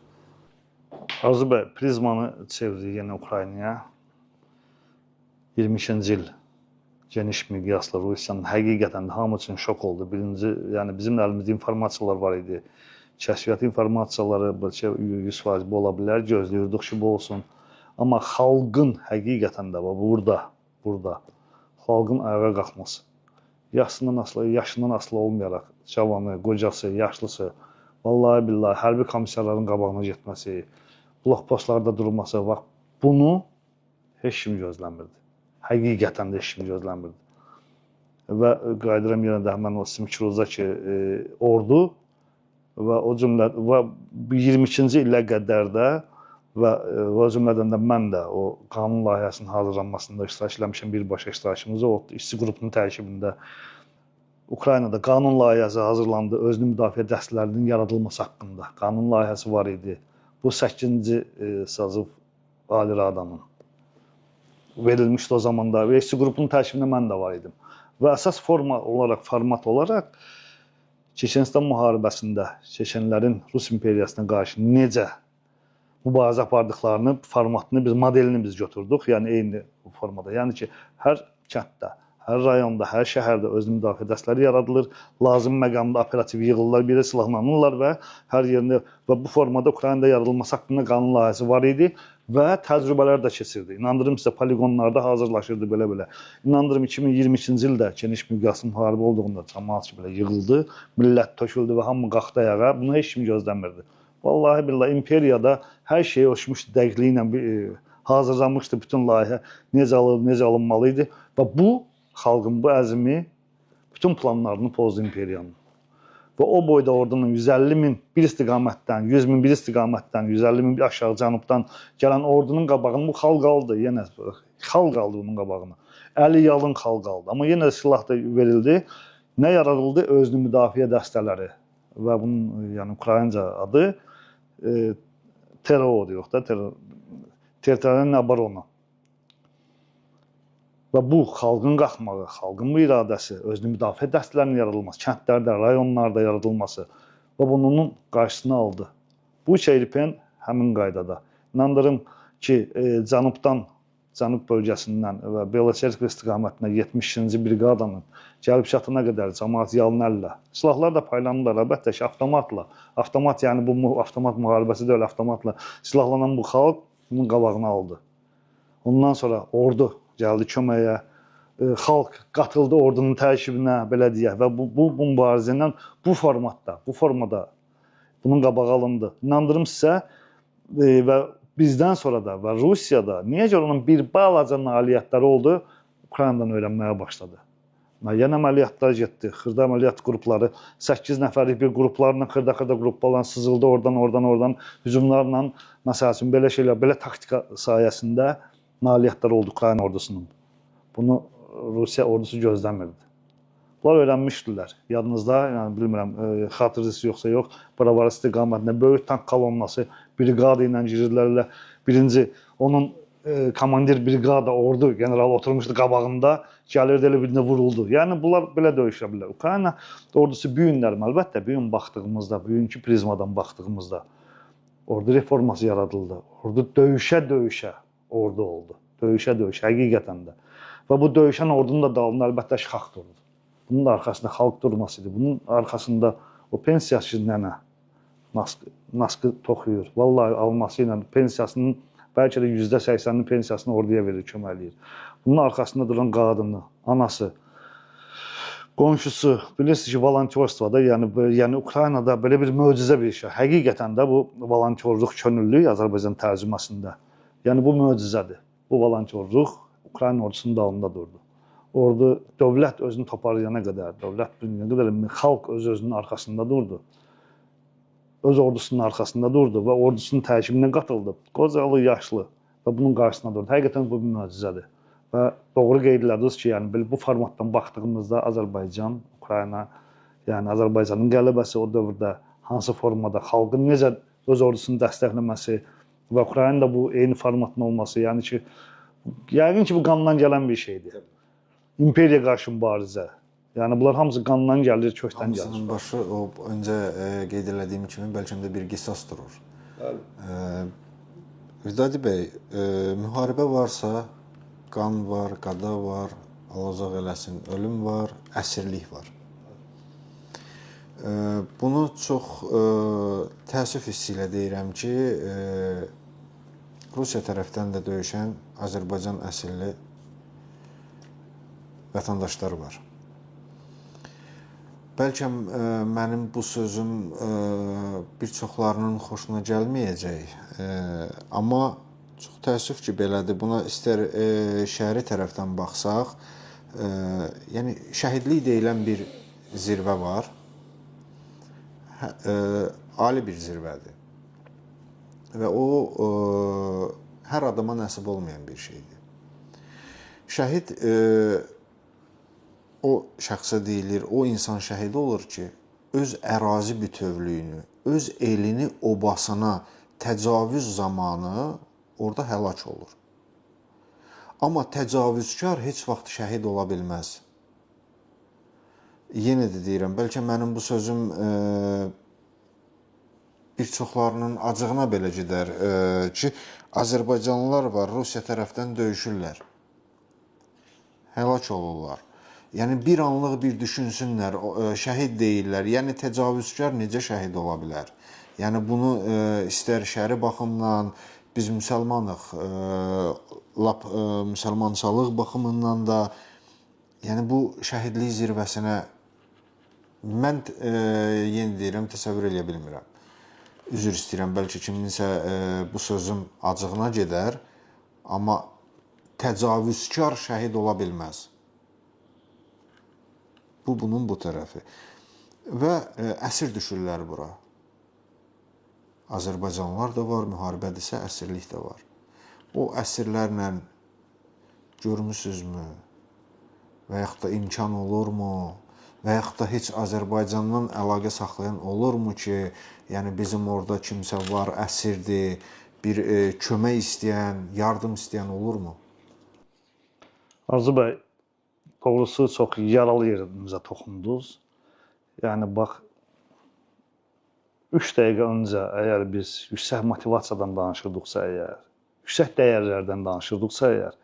Arzu bəy, prizmanı çevirdik yenə Ukraynaya. 22-ci il geniş miqyaslı Rusiyanın həqiqətən də hamı üçün şok oldu. Birinci, yəni bizim əlimizdə informasiyalar var idi. Kəşfiyyat informasiyaları bəlkə 100% bu ola bilər, gözləyirdik ki, bu olsun. Amma xalqın həqiqətən də burada xalqın ayağa qalxması. Yaşından asılı, yaşından asılı olmayaraq cavanı, qocası, yaşlısı, vallahi billahi hərbi komissarların qabağına getməsi, blokpostlarda durması, bax bunu heç kim gözləmirdi. Həqiqətən də heç kim gözləmirdi. Və qayıdıram yenə də həmən o Simkiroza ki, ordu və o cümlə və 22-ci ilə qədər də və o cümlədən də mən də o qanun layihəsinin hazırlanmasında iştirak eləmişəm, birbaşa iştirakımız oldu. İşçi qrupunun tərkibində Ukraynada qanun layihəsi hazırlandı, özünü müdafiə dəstələrinin yaradılması haqqında qanun layihəsi var idi. Bu 8-ci sazov Ali Radanın verilmişdi o zamanda və işçi qrupunun tərkibində mən də var idim. Və əsas forma olaraq, format olaraq Çeçenistan müharibəsində Çeçenlərin Rus imperiyasına qarşı necə mübarizə apardıqlarını, formatını, biz modelini biz götürdük. Yəni eyni formada. Yəni ki, hər kənddə, hər rayonda, hər şəhərdə özünü müdafiə dəstələri yaradılır. Lazım məqamda operativ yığılırlar, bir yerə silahlanırlar və hər yerində və bu formada Ukraynada yaradılması haqqında qanun layihəsi var idi və təcrübələr də keçirdi. İnandırım sizə, poligonlarda hazırlaşırdı belə-belə. İnandırım 2022-ci ildə geniş miqyaslı müharibə olduğunda cəmaət belə yığıldı, millət töküldü və hamı qalxdı ayağa. Bunu heç kim gözləmirdi. Vallahi billahi imperiyada hər şey ölçmüşdü, dəqiqliyi ilə hazırlanmışdı bütün layihə, necə alınıb, necə alınmalı idi və bu xalqın bu əzmi bütün planlarını pozdu imperiyanın. Və o boyda ordunun 150 min bir istiqamətdən, 100 min bir istiqamətdən, 150 min bir aşağı cənubdan gələn ordunun qabağını bu xalq aldı. Yenə xalq aldı bunun qabağını. Əli yalın xalq aldı. Amma yenə silah da verildi. Nə yaradıldı? Özünü müdafiə dəstələri və bunun yəni Ukraynca adı TRO deyək də, Territorial Oborona. Və bu xalqın qalxmağı, xalqın bu iradəsi, özünü müdafiə dəstələrinin yaradılması, kəndlərdə, rayonlarda yaradılması və bunun qarşısını aldı. Bu Irpen həmin qaydada. İnandırım ki, cənubdan, cənub bölgəsindən və Beloserkva istiqamətinə 72-ci briqadanın gəlib çatana qədər cəmaət yalın əllə. Silahlar da paylanırlar, əlbəttə ki, avtomatla. Avtomat, yəni bu avtomat müharibəsi deyil, avtomatla silahlanan bu xalq bunun qabağını aldı. Ondan sonra ordu gəldi köməyə, xalq qatıldı ordunun tərkibinə, belə deyək, və bu mübarizə ilə bu formada bunun qabağı alındı. İnandırım sizə və bizdən sonra da və Rusiyada niyə görə onun bir balaca nailiyyətləri oldu, Ukraynadan öyrənməyə başladı. Müəyyən əməliyyatlar getdi, xırda əməliyyat qrupları, 8 nəfərlik bir qruplarla, xırda-xırda qruplarla sızıldı oradan, oradan, oradan hücumlarla, məsəl üçün, belə şeylər, belə taktika sayəsində nailiyyətlər oldu Ukrayna ordusunun. Bunu Rusiya ordusu gözləmirdi. Bunlar öyrənmişdilər. Yadınızda, yəni bilmirəm, xatırınız yoxsa yox, Baravar istiqamətində böyük tank kolonnası briqada ilə girirdilər. Elə birinci onun komandir briqada ordu generalı oturmuşdu qabağında, gəlirdi elə birində vuruldu. Yəni bunlar belə döyüşə bilər. Ukrayna ordusu bu günlər, əlbəttə, bu gün baxdığımızda, bugünkü prizmadan baxdığımızda ordu reforması yaradıldı. Ordu döyüşə-döyüşə ordu oldu. Döyüşə-döyüşə, həqiqətən də. Və bu döyüşən ordunun da dalında əlbəttə ki, xalq durdu. Bunun da arxasında xalq durması idi. Bunun arxasında o pensiyaçı nənə naskı toxuyur. Vallahi alması ilə pensiyasının, bəlkə də %80-nin pensiyasını orduya verir, kömək eləyir. Bunun arxasında duran qadını, anası, qonşusu, bilirsiniz ki, volontyorstvada, yəni Ukraynada belə bir möcüzə bir şey. Həqiqətən də bu volontyorluq, könüllülük Azərbaycan tərcüməsində. Yəni bu möcüzədir. Bu volontyorluq Ukrayna ordusunun dalında durdu. Ordu, dövlət özünü toparlayana qədər, dövlət bilməyənə qədər xalq öz-özünün arxasında durdu. Öz ordusunun arxasında durdu və ordusunun tərkibinə qatıldı. Qocalı, yaşlı və bunun qarşısında durdu. Həqiqətən bu bir möcüzədir. Və doğru qeyd elədiniz ki, yəni belə bu formatdan baxdığımızda Azərbaycan, Ukrayna, yəni Azərbaycanın qələbəsi o dövrdə hansı formada, xalqın necə öz ordusunu dəstəkləməsi və Ukraynada da bu eyni formatın olması, yəni ki, yəqin ki, bu qandan gələn bir şeydir. İmperiya qarşı mübarizə. Yəni bunlar hamısı qandan gəlir, kökdən gəlir. Hamısının başı o öncə qeyd elədiyim kimi bəlkə də bir qisas durur. Bəli. Vidadi bəy, müharibə varsa qan var, qada var, Allah uzaq eləsin, ölüm var, əsirlik var. Bunu çox təəssüf hissi ilə deyirəm ki, Rusiya tərəfdən də döyüşən Azərbaycan əsilli vətəndaşlar var. Bəlkə mənim bu sözüm bir çoxlarının xoşuna gəlməyəcək, amma çox təəssüf ki, belədir. Buna istər şəri tərəfdən baxsaq, yəni şəhidlik deyilən bir zirvə var. Ali bir zirvədir. Və o hər adama nəsib olmayan bir şeydir. Şəhid o şəxsə deyilir, o insan şəhid olur ki, öz ərazi bütövlüyünü, öz elini obasına təcavüz zamanı orada həlak olur. Amma təcavüzkar heç vaxt şəhid ola bilməz. Yenə də deyirəm, bəlkə mənim bu sözüm bir çoxlarının acığına belə gedər ki, Azərbaycanlılar var, Rusiya tərəfdən döyüşürlər, həlak olurlar. Yəni bir anlıq bir düşünsünlər, şəhid deyirlər. Yəni təcavüzkar necə şəhid ola bilər? Yəni bunu istər şəri baxımdan, biz müsəlmanıq, lap müsəlmançalıq baxımından da, yəni bu şəhidlik zirvəsinə mən yenə deyirəm, təsəvvür eləyə bilmirəm. Üzr istəyirəm, bəlkə kiminsə bu sözüm acığına gedər, amma təcavüzkar şəhid ola bilməz. Bu, bunun bu tərəfi. Və əsir düşürlər bura. Azərbaycanlılar da var, müharibədirsə əsirlik də var. O əsirlərlə görmüsünüzmü? Və yaxud da imkan olurmu? Və yaxud da heç Azərbaycandan əlaqə saxlayan olurmu ki, yəni bizim orada kimsə var, əsirdir, bir kömək istəyən, yardım istəyən olurmu? Arzu bəy, doğrusu çox yaralı yerimizə toxundunuz. Yəni bax, 3 dəqiqə öncə əgər biz yüksək motivasiyadan danışırdıqsa əgər, yüksək dəyərlərdən danışırdıqsa əgər,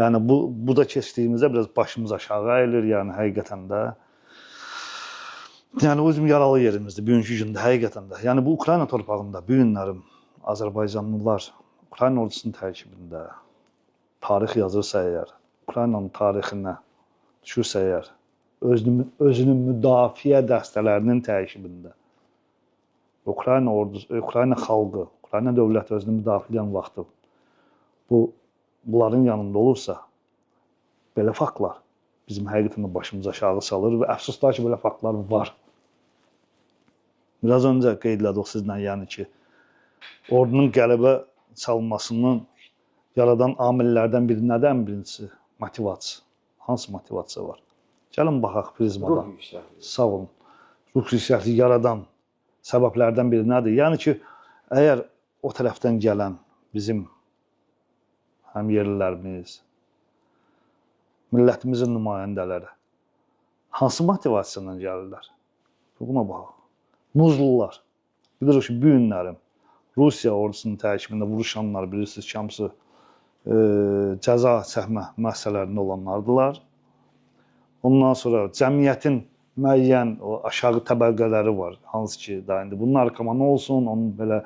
yəni bu da keçdiyimizdə biraz başımız aşağı əyilir, yəni həqiqətən də. Yəni o bizim yaralı yerimizdir bugünkü gündə həqiqətən də. Yəni bu Ukrayna torpağında bu günlərim Azərbaycanlılar Ukrayna ordusunun tərkibində tarix yazırsa əgər, Ukraynanın tarixinə düşürsə əgər, özünü müdafiə dəstələrinin tərkibində Ukrayna ordusu, Ukrayna xalqı, Ukrayna dövləti özünü müdafiə edən vaxtı bunların yanında olursa, belə faktlar bizim həqiqətən də başımız aşağı salır və əfsuslar ki, belə faktlar var. Biraz öncə qeyd elədik sizlə, yəni ki, ordunun qələbə çalmasının yaradan amillərdən biri nədən? Birincisi motivasiya. Hansı motivasiya var? Gəlin baxaq prizmadan. Ruh yüksəkliyi. Sağ olun. Ruh yüksəkliyi yaradan səbəblərdən biri nədir? Yəni ki, əgər o tərəfdən gələn bizim həm yerlilərimiz, millətimizin nümayəndələri hansı motivasiya ilə gəlirlər? Buna baxaq. Muzlular. Bilirik ki, bu günlərim Rusiya ordusunun tərkibində vuruşanlar, bilirsiniz ki, hamısı cəza çəkmə müəssisələrində olanlardılar. Ondan sonra cəmiyyətin müəyyən o aşağı təbəqələri var, hansı ki, da indi bunun narkomanı olsun, onun belə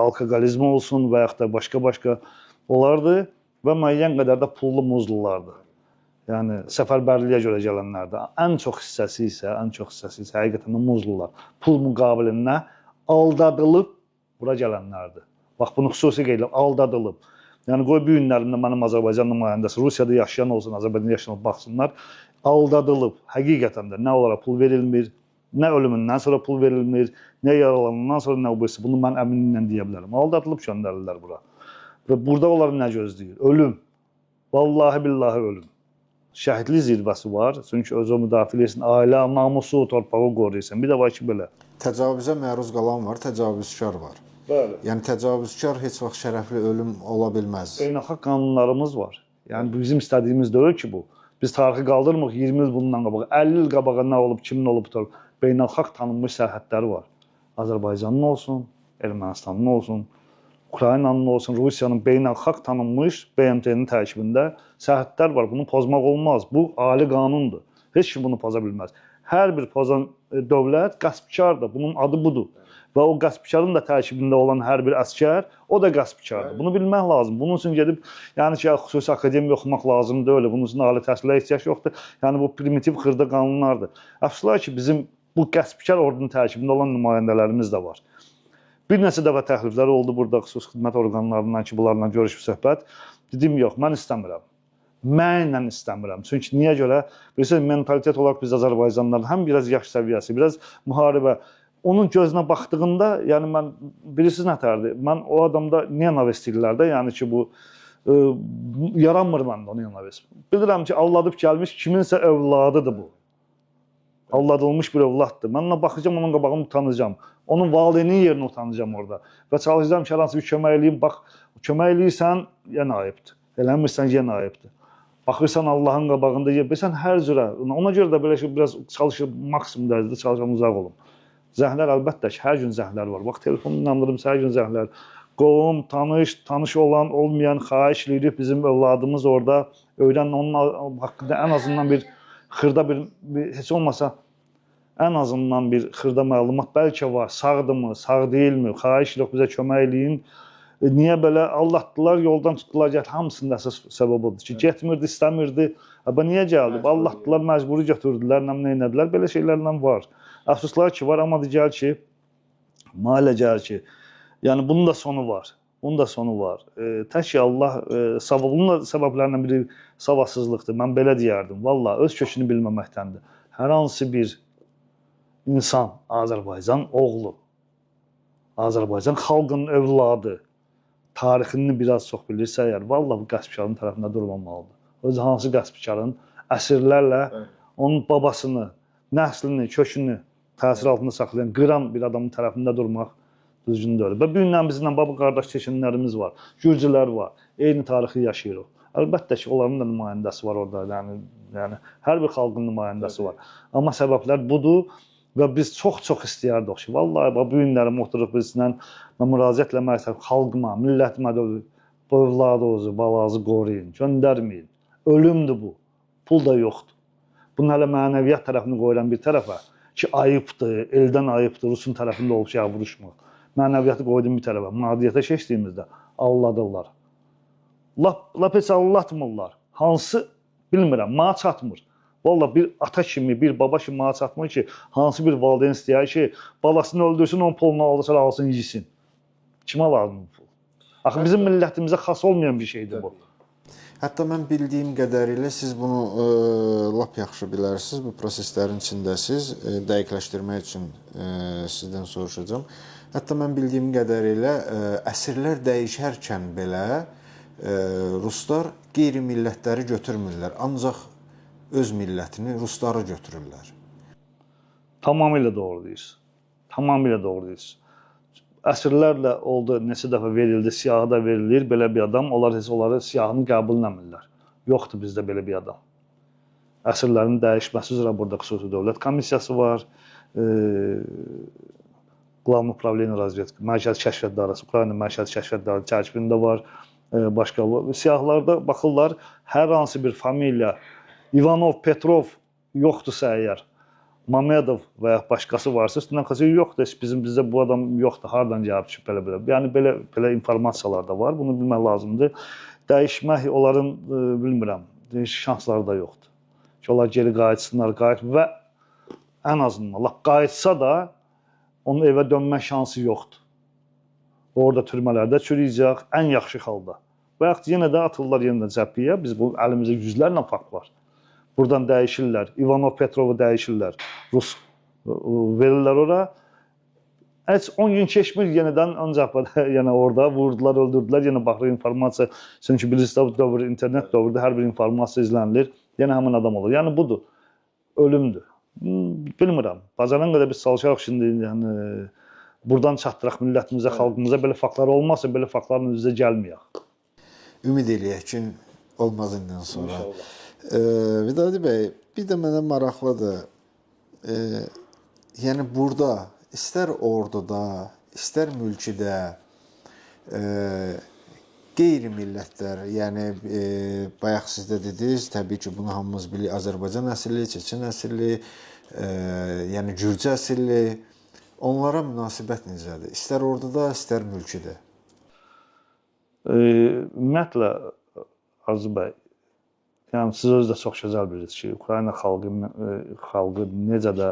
alkoqolizmi olsun və yaxud da başqa-başqa olardı və müəyyən qədər də pullu muzlulardı. Yəni səfərbərliyə görə gələnlərdir. Ən çox hissəsi isə həqiqətən də muzlular. Pul müqabilində aldadılıb bura gələnlərdir. Bax, bunu xüsusi qeyd edirəm, aldadılıb. Yəni qoy bu günlərimdə mənim Azərbaycan nümayəndəsi, Rusiyada yaşayan olsun, Azərbaycanda yaşayan olsun, baxsınlar, aldadılıb. Həqiqətən də nə onlara pul verilmir, nə ölümündən sonra pul verilmir, nə yaralanandan sonra, nə o birisi. Bunu mən əminliklə deyə bilərəm. Aldadılıb göndərirlər bura. Və burada onları nə gözləyir? Ölüm. Vallahi billahi ölüm. Şəhidlik zirvəsi var. Çünki özü müdafiə edirsən, ailə, namusu, torpağı qoruyursan. Bir də var ki, belə. Təcavüzə məruz qalan var, təcavüzkar var. Bəli. Yəni təcavüzkar heç vaxt şərəfli ölüm ola bilməz. Beynəlxalq qanunlarımız var. Yəni bizim istədiyimiz deyil ki bu. Biz tarixi qaldırmırıq 20 il bundan qabağa, 50 il qabağa nə olub, kimin olub, beynəlxalq tanınmış sərhədləri var. Azərbaycanın olsun, Ermənistanın olsun, Ukraynanın olsun, Rusiyanın beynəlxalq tanınmış BMT-nin tərkibində sərhədlər var. Bunu pozmaq olmaz. Bu ali qanundur. Heç kim bunu poza bilməz. Hər bir pozan dövlət qəsbkardır. Bunun adı budur. Və o qəsbkarın da tərkibində olan hər bir əsgər, o da qəsbkardır. Bunu bilmək lazım. Bunun üçün gedib, yəni ki, xüsusi akademiya oxumaq lazım deyil. Bunun üçün ali təhsilə ehtiyac yoxdur. Yəni bu primitiv xırda qanunlardır. Əfsuslar ki, bizim bu qəsbkar ordunun tərkibində olan nümayəndələrimiz də var. Bir neçə dəfə təkliflər oldu burada xüsusi xidmət orqanlarından ki, bunlarla görüşüb söhbət. Dedim, yox, mən istəmirəm. Mənlə istəmirəm. Çünki niyə görə? Bilirsiniz, mentalitet olaraq biz Azərbaycanlılar həm biraz yaş səviyyəsi, biraz müharibə. Onun gözünə baxdığında, yəni mən bilirsiniz nətərdir? Mən o adamda nenavist deyirlər də, yəni ki, bu yaranmır məndə o nenavist. Bilirəm ki, alladıb gəlmiş kiminsə övladıdır bu. Alladılmış bir övladdır. Mən ona baxacağam, onun qabağını utanacağam. Onun valideynin yerinə utanacağam orada. Və çalışacağam ki, hər hansı bir kömək eləyim. Bax, kömək eləyirsən, yenə ayıbdır. Eləmirsən, yenə ayıbdır. Baxırsan Allahın qabağında, bilirsən hər cürə. Ona görə də belə şey biraz çalışır, maksimum dərəcədə çalışıram uzaq olum. Zəhlər əlbəttə ki, hər gün zəhlər var. Bax, telefonu inandırım, hər gün zəhlər. Qovum, tanış, tanış olan, olmayan xahiş eləyirik bizim övladımız orada. Öyrənin onun haqqında ən azından bir xırda bir heç olmasa ən azından bir xırda məlumat bəlkə var. Sağdırmı, sağ deyilmi? Xahiş edirik, bizə kömək eləyin. Niyə belə aldatdılar, yoldan tutdular, gəl. Hamısının əsas səbəbi odur ki, getmirdi, istəmirdi. Əbə niyə gəldi? Aldatdılar, məcburi götürdülər, nə nədilər. Belə şeylərlə var. Əfsuslar ki var, amma gəl ki, malə gəl ki, yəni bunun da sonu var. Bunun da sonu var. Tək ki Allah, bunun da səbəblərindən biri savadsızlıqdır. Mən belə deyərdim. Vallahi öz kökünü bilməməkdəndir. Hər hansı bir insan, Azərbaycan oğlu, Azərbaycan xalqının övladı, tarixini biraz çox bilirsə əgər, vallahi bu qəsbkarın tərəfində durmamalıdır. Özü hansı qəsbkarın əsrlərlə onun babasını, nəslini, kökünü təsir altında saxlayan, qıran bir adamın tərəfində durmaq düzgün deyil. Və bu gündən bizimlə baba qardaş çeçenlərimiz var, gürcülər var, eyni tarixi yaşayırıq. Əlbəttə ki, onların da nümayəndəsi var orada, yəni hər bir xalqın nümayəndəsi var. Amma səbəblər budur və biz çox-çox istəyərdik ki, vallahi bu günlərim oturuq bizlə, mən müraciət eləmək istəyirəm, xalqıma, millətimə də bu övladınızı, balazı qoruyun, göndərməyin. Ölümdür bu, pul da yoxdur. Bunun hələ mənəviyyat tərəfini qoyuram bir tərəfə ki, ayıbdır, eldən ayıbdır, Rusun tərəfində olub şey vuruşmaq. Mənəviyyatı qoydum bir tərəfə, madiyyata keçdiyimizdə alladırlar. Lap heç allatmırlar. Hansı, bilmirəm, mənə çatmır. Vallahi bir ata kimi, bir baba kimi mənə çatmır ki, hansı bir valideyn istəyər ki, balasını öldürsün, onun pulunu alırsa alsın, yesin. Kimə lazım bu pul? Axı bizim millətimizə xas olmayan bir şeydir bu. Hətta mən bildiyim qədərilə siz bunu lap yaxşı bilərsiniz, bu proseslərin içindəsiz, dəqiqləşdirmək üçün sizdən soruşacağam. Hətta mən bildiyim qədərilə əsrlər dəyişərkən belə ruslar qeyri-millətləri götürmürlər, ancaq öz millətini, rusları götürürlər. Tamamilə doğru deyirsiniz. Tamamilə doğru deyirsiniz. Əsrlərlə oldu, neçə dəfə verildi, siyahı da verilir, belə bir adam, onlar heç onları siyahını qəbul eləmirlər. Yoxdur bizdə belə bir adam. Əsrlərin dəyişməsi üzrə burada xüsusi dövlət komissiyası var, Glavno Upravleniya Razvedka, Mərkəzi Kəşfiyyat İdarəsi, Ukrayna Mərkəzi Kəşfiyyat İdarəsi tərkibində var, başqa siyahılarda baxırlar, hər hansı bir familiya, İvanov, Petrov yoxdursa əgər, Mamedov və ya başqası varsa, üstündən xəsə yoxdur, heç bizim bizdə bu adam yoxdur, hardan gəlib ki, belə-belə. Yəni belə informasiyalar da var, bunu bilmək lazımdır. Dəyişmək onların, bilmirəm, şansları da yoxdur. Ki, onlar geri qayıtsınlar, qayıt və ən azından, lap qayıtsa da onun evə dönmə şansı yoxdur. Orada türmələrdə çürüyəcək, ən yaxşı halda. Və yaxud yenə də atırlar yenə də cəbhiyə, biz bu əlimizdə yüzlərlə fakt var. Buradan dəyişirlər, İvanov Petrovu dəyişirlər, Rus verirlər ora. Heç 10 gün keçmir, yenidən ön cəbhədə, yəni orada vurdular, öldürdülər, yenə baxır informasiya. Çünki bilirsiniz, bu dövr, internet dövründə hər bir informasiya izlənilir, yenə həmin adam olur. Yəni budur, ölümdür. Bilmirəm, bacaran qədər biz çalışarıq şimdi, yəni buradan çatdıraq millətimizə, xalqımıza, belə faktlar olmazsa, belə faktların üzə gəlməyək. Ümid eləyək ki, olmaz indən sonra. İnşallah. Vidadi bəy, bir də mənə maraqlıdır. Yəni burada istər orduda, istər mülkidə qeyri-millətlər, yəni bayaq siz də dediniz, təbii ki, bunu hamımız bilirik, Azərbaycan əsilli, Çeçen əsilli, yəni Gürcü əsilli Onlara münasibət necədir? İstər orduda, istər mülkidə. Ümumiyyətlə Arzu bəy, yəni siz özünüz də çox gözəl bilirsiniz ki, Ukrayna xalqı necə də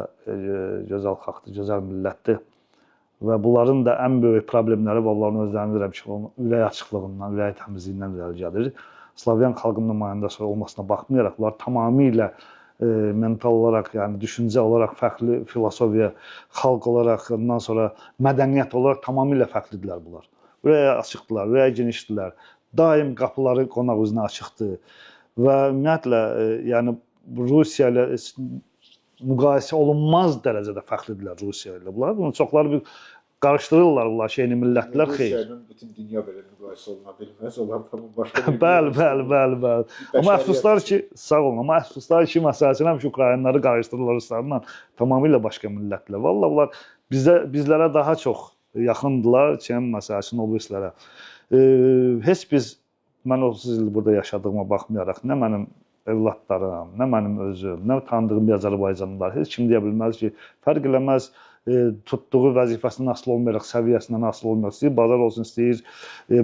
gözəl xalqdır, gözəl millətdir. Və bunların da ən böyük problemləri var, onların özlərini deyirəm ki, onun ürək açıqlığından, ürək təmizliyindən irəli gəlir. Slavyan xalqının nümayəndəsi olmasına baxmayaraq, bunlar tamamilə mental olaraq, yəni düşüncə olaraq fərqli filosofiya, xalq olaraq, ondan sonra mədəniyyət olaraq tamamilə fərqlidirlər bunlar. Ürəyə açıqdılar, ürəyə genişdilər. Daim qapıları qonaq üzünə açıqdır. Və ümumiyyətlə, yəni Rusiya ilə müqayisə olunmaz dərəcədə fərqlidirlər Rusiya ilə bunlar. Bunu çoxları bir qarışdırırlar bunlar şeyini, millətlər xeyr. Rusiya ilə bütün dünya belə müqayisə oluna bilməz. Onlar tamam başqa bir Bəli, bəli, bəli, bəli. Amma əfsuslar ki, sağ olun, amma əfsuslar ki, məsəl üçün həmişə Ukraynalıları qarışdırırlar ruslarla, tamamilə başqa millətlər. Vallahi bunlar bizlərə daha çox yaxındılar, kim məsəl üçün o birislərə. Heç biz, mən 30 il burada yaşadığıma baxmayaraq, nə mənim evladlarım, nə mənim özüm, nə tanıdığım bir Azərbaycanlılar, heç kim deyə bilməz ki, fərq eləməz, tutduğu vəzifəsindən asılı olmayaraq, səviyyəsindən asılı olmayaraq, istəyir bazar olsun, istəyir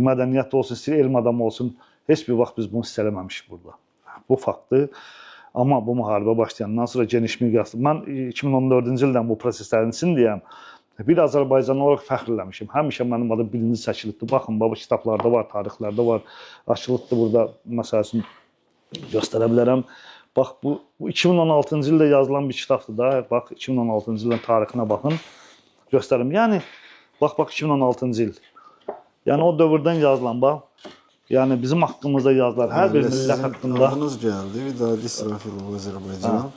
mədəniyyət olsun, istəyir elm adamı olsun, heç bir vaxt biz bunu hiss eləməmişik burada. Bu faktdır. Amma bu müharibə başlayandan sonra geniş miqyaslı, mən 2014-cü ildən bu proseslərin içindəyəm. Bir Azərbaycanlı olaraq fəxr eləmişim. Həmişə mənim adım birinci çəkilibdir. Baxın, baba kitablarda var, tarixlərdə var, açılıbdır burada, məsəl üçün göstərə bilərəm. Bax, bu 2016-cı ildə yazılan bir kitabdır da. Bax, 2016-cı ilin tarixinə baxın. Göstərim. Yəni, bax, 2016-cı il. Yəni, o dövrdən yazılan, bax. Yəni, bizim haqqımızda yazılar. Hər bir millət haqqında. Adınız gəldi, Vidadi İsrafilov, Azərbaycan.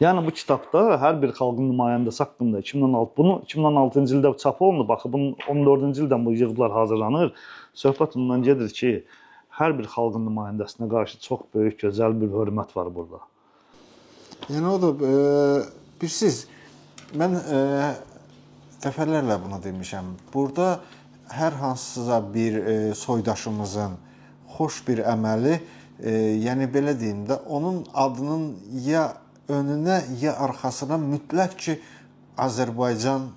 Yəni, bu kitabda hər bir xalqın nümayəndəsi haqqında 2016, bunu 2016-cı ildə çap olunub, baxı, bunun 14-cü ildən bu yığdılar hazırlanır. Söhbət ondan gedir ki, hər bir xalqın nümayəndəsinə qarşı çox böyük, gözəl bir hörmət var burada. Yəni o da, bilirsiniz, mən dəfələrlə bunu demişəm. Burada hər hansısa bir soydaşımızın xoş bir əməli, yəni belə deyim də, onun adının ya önünə, ya arxasına mütləq ki, Azərbaycan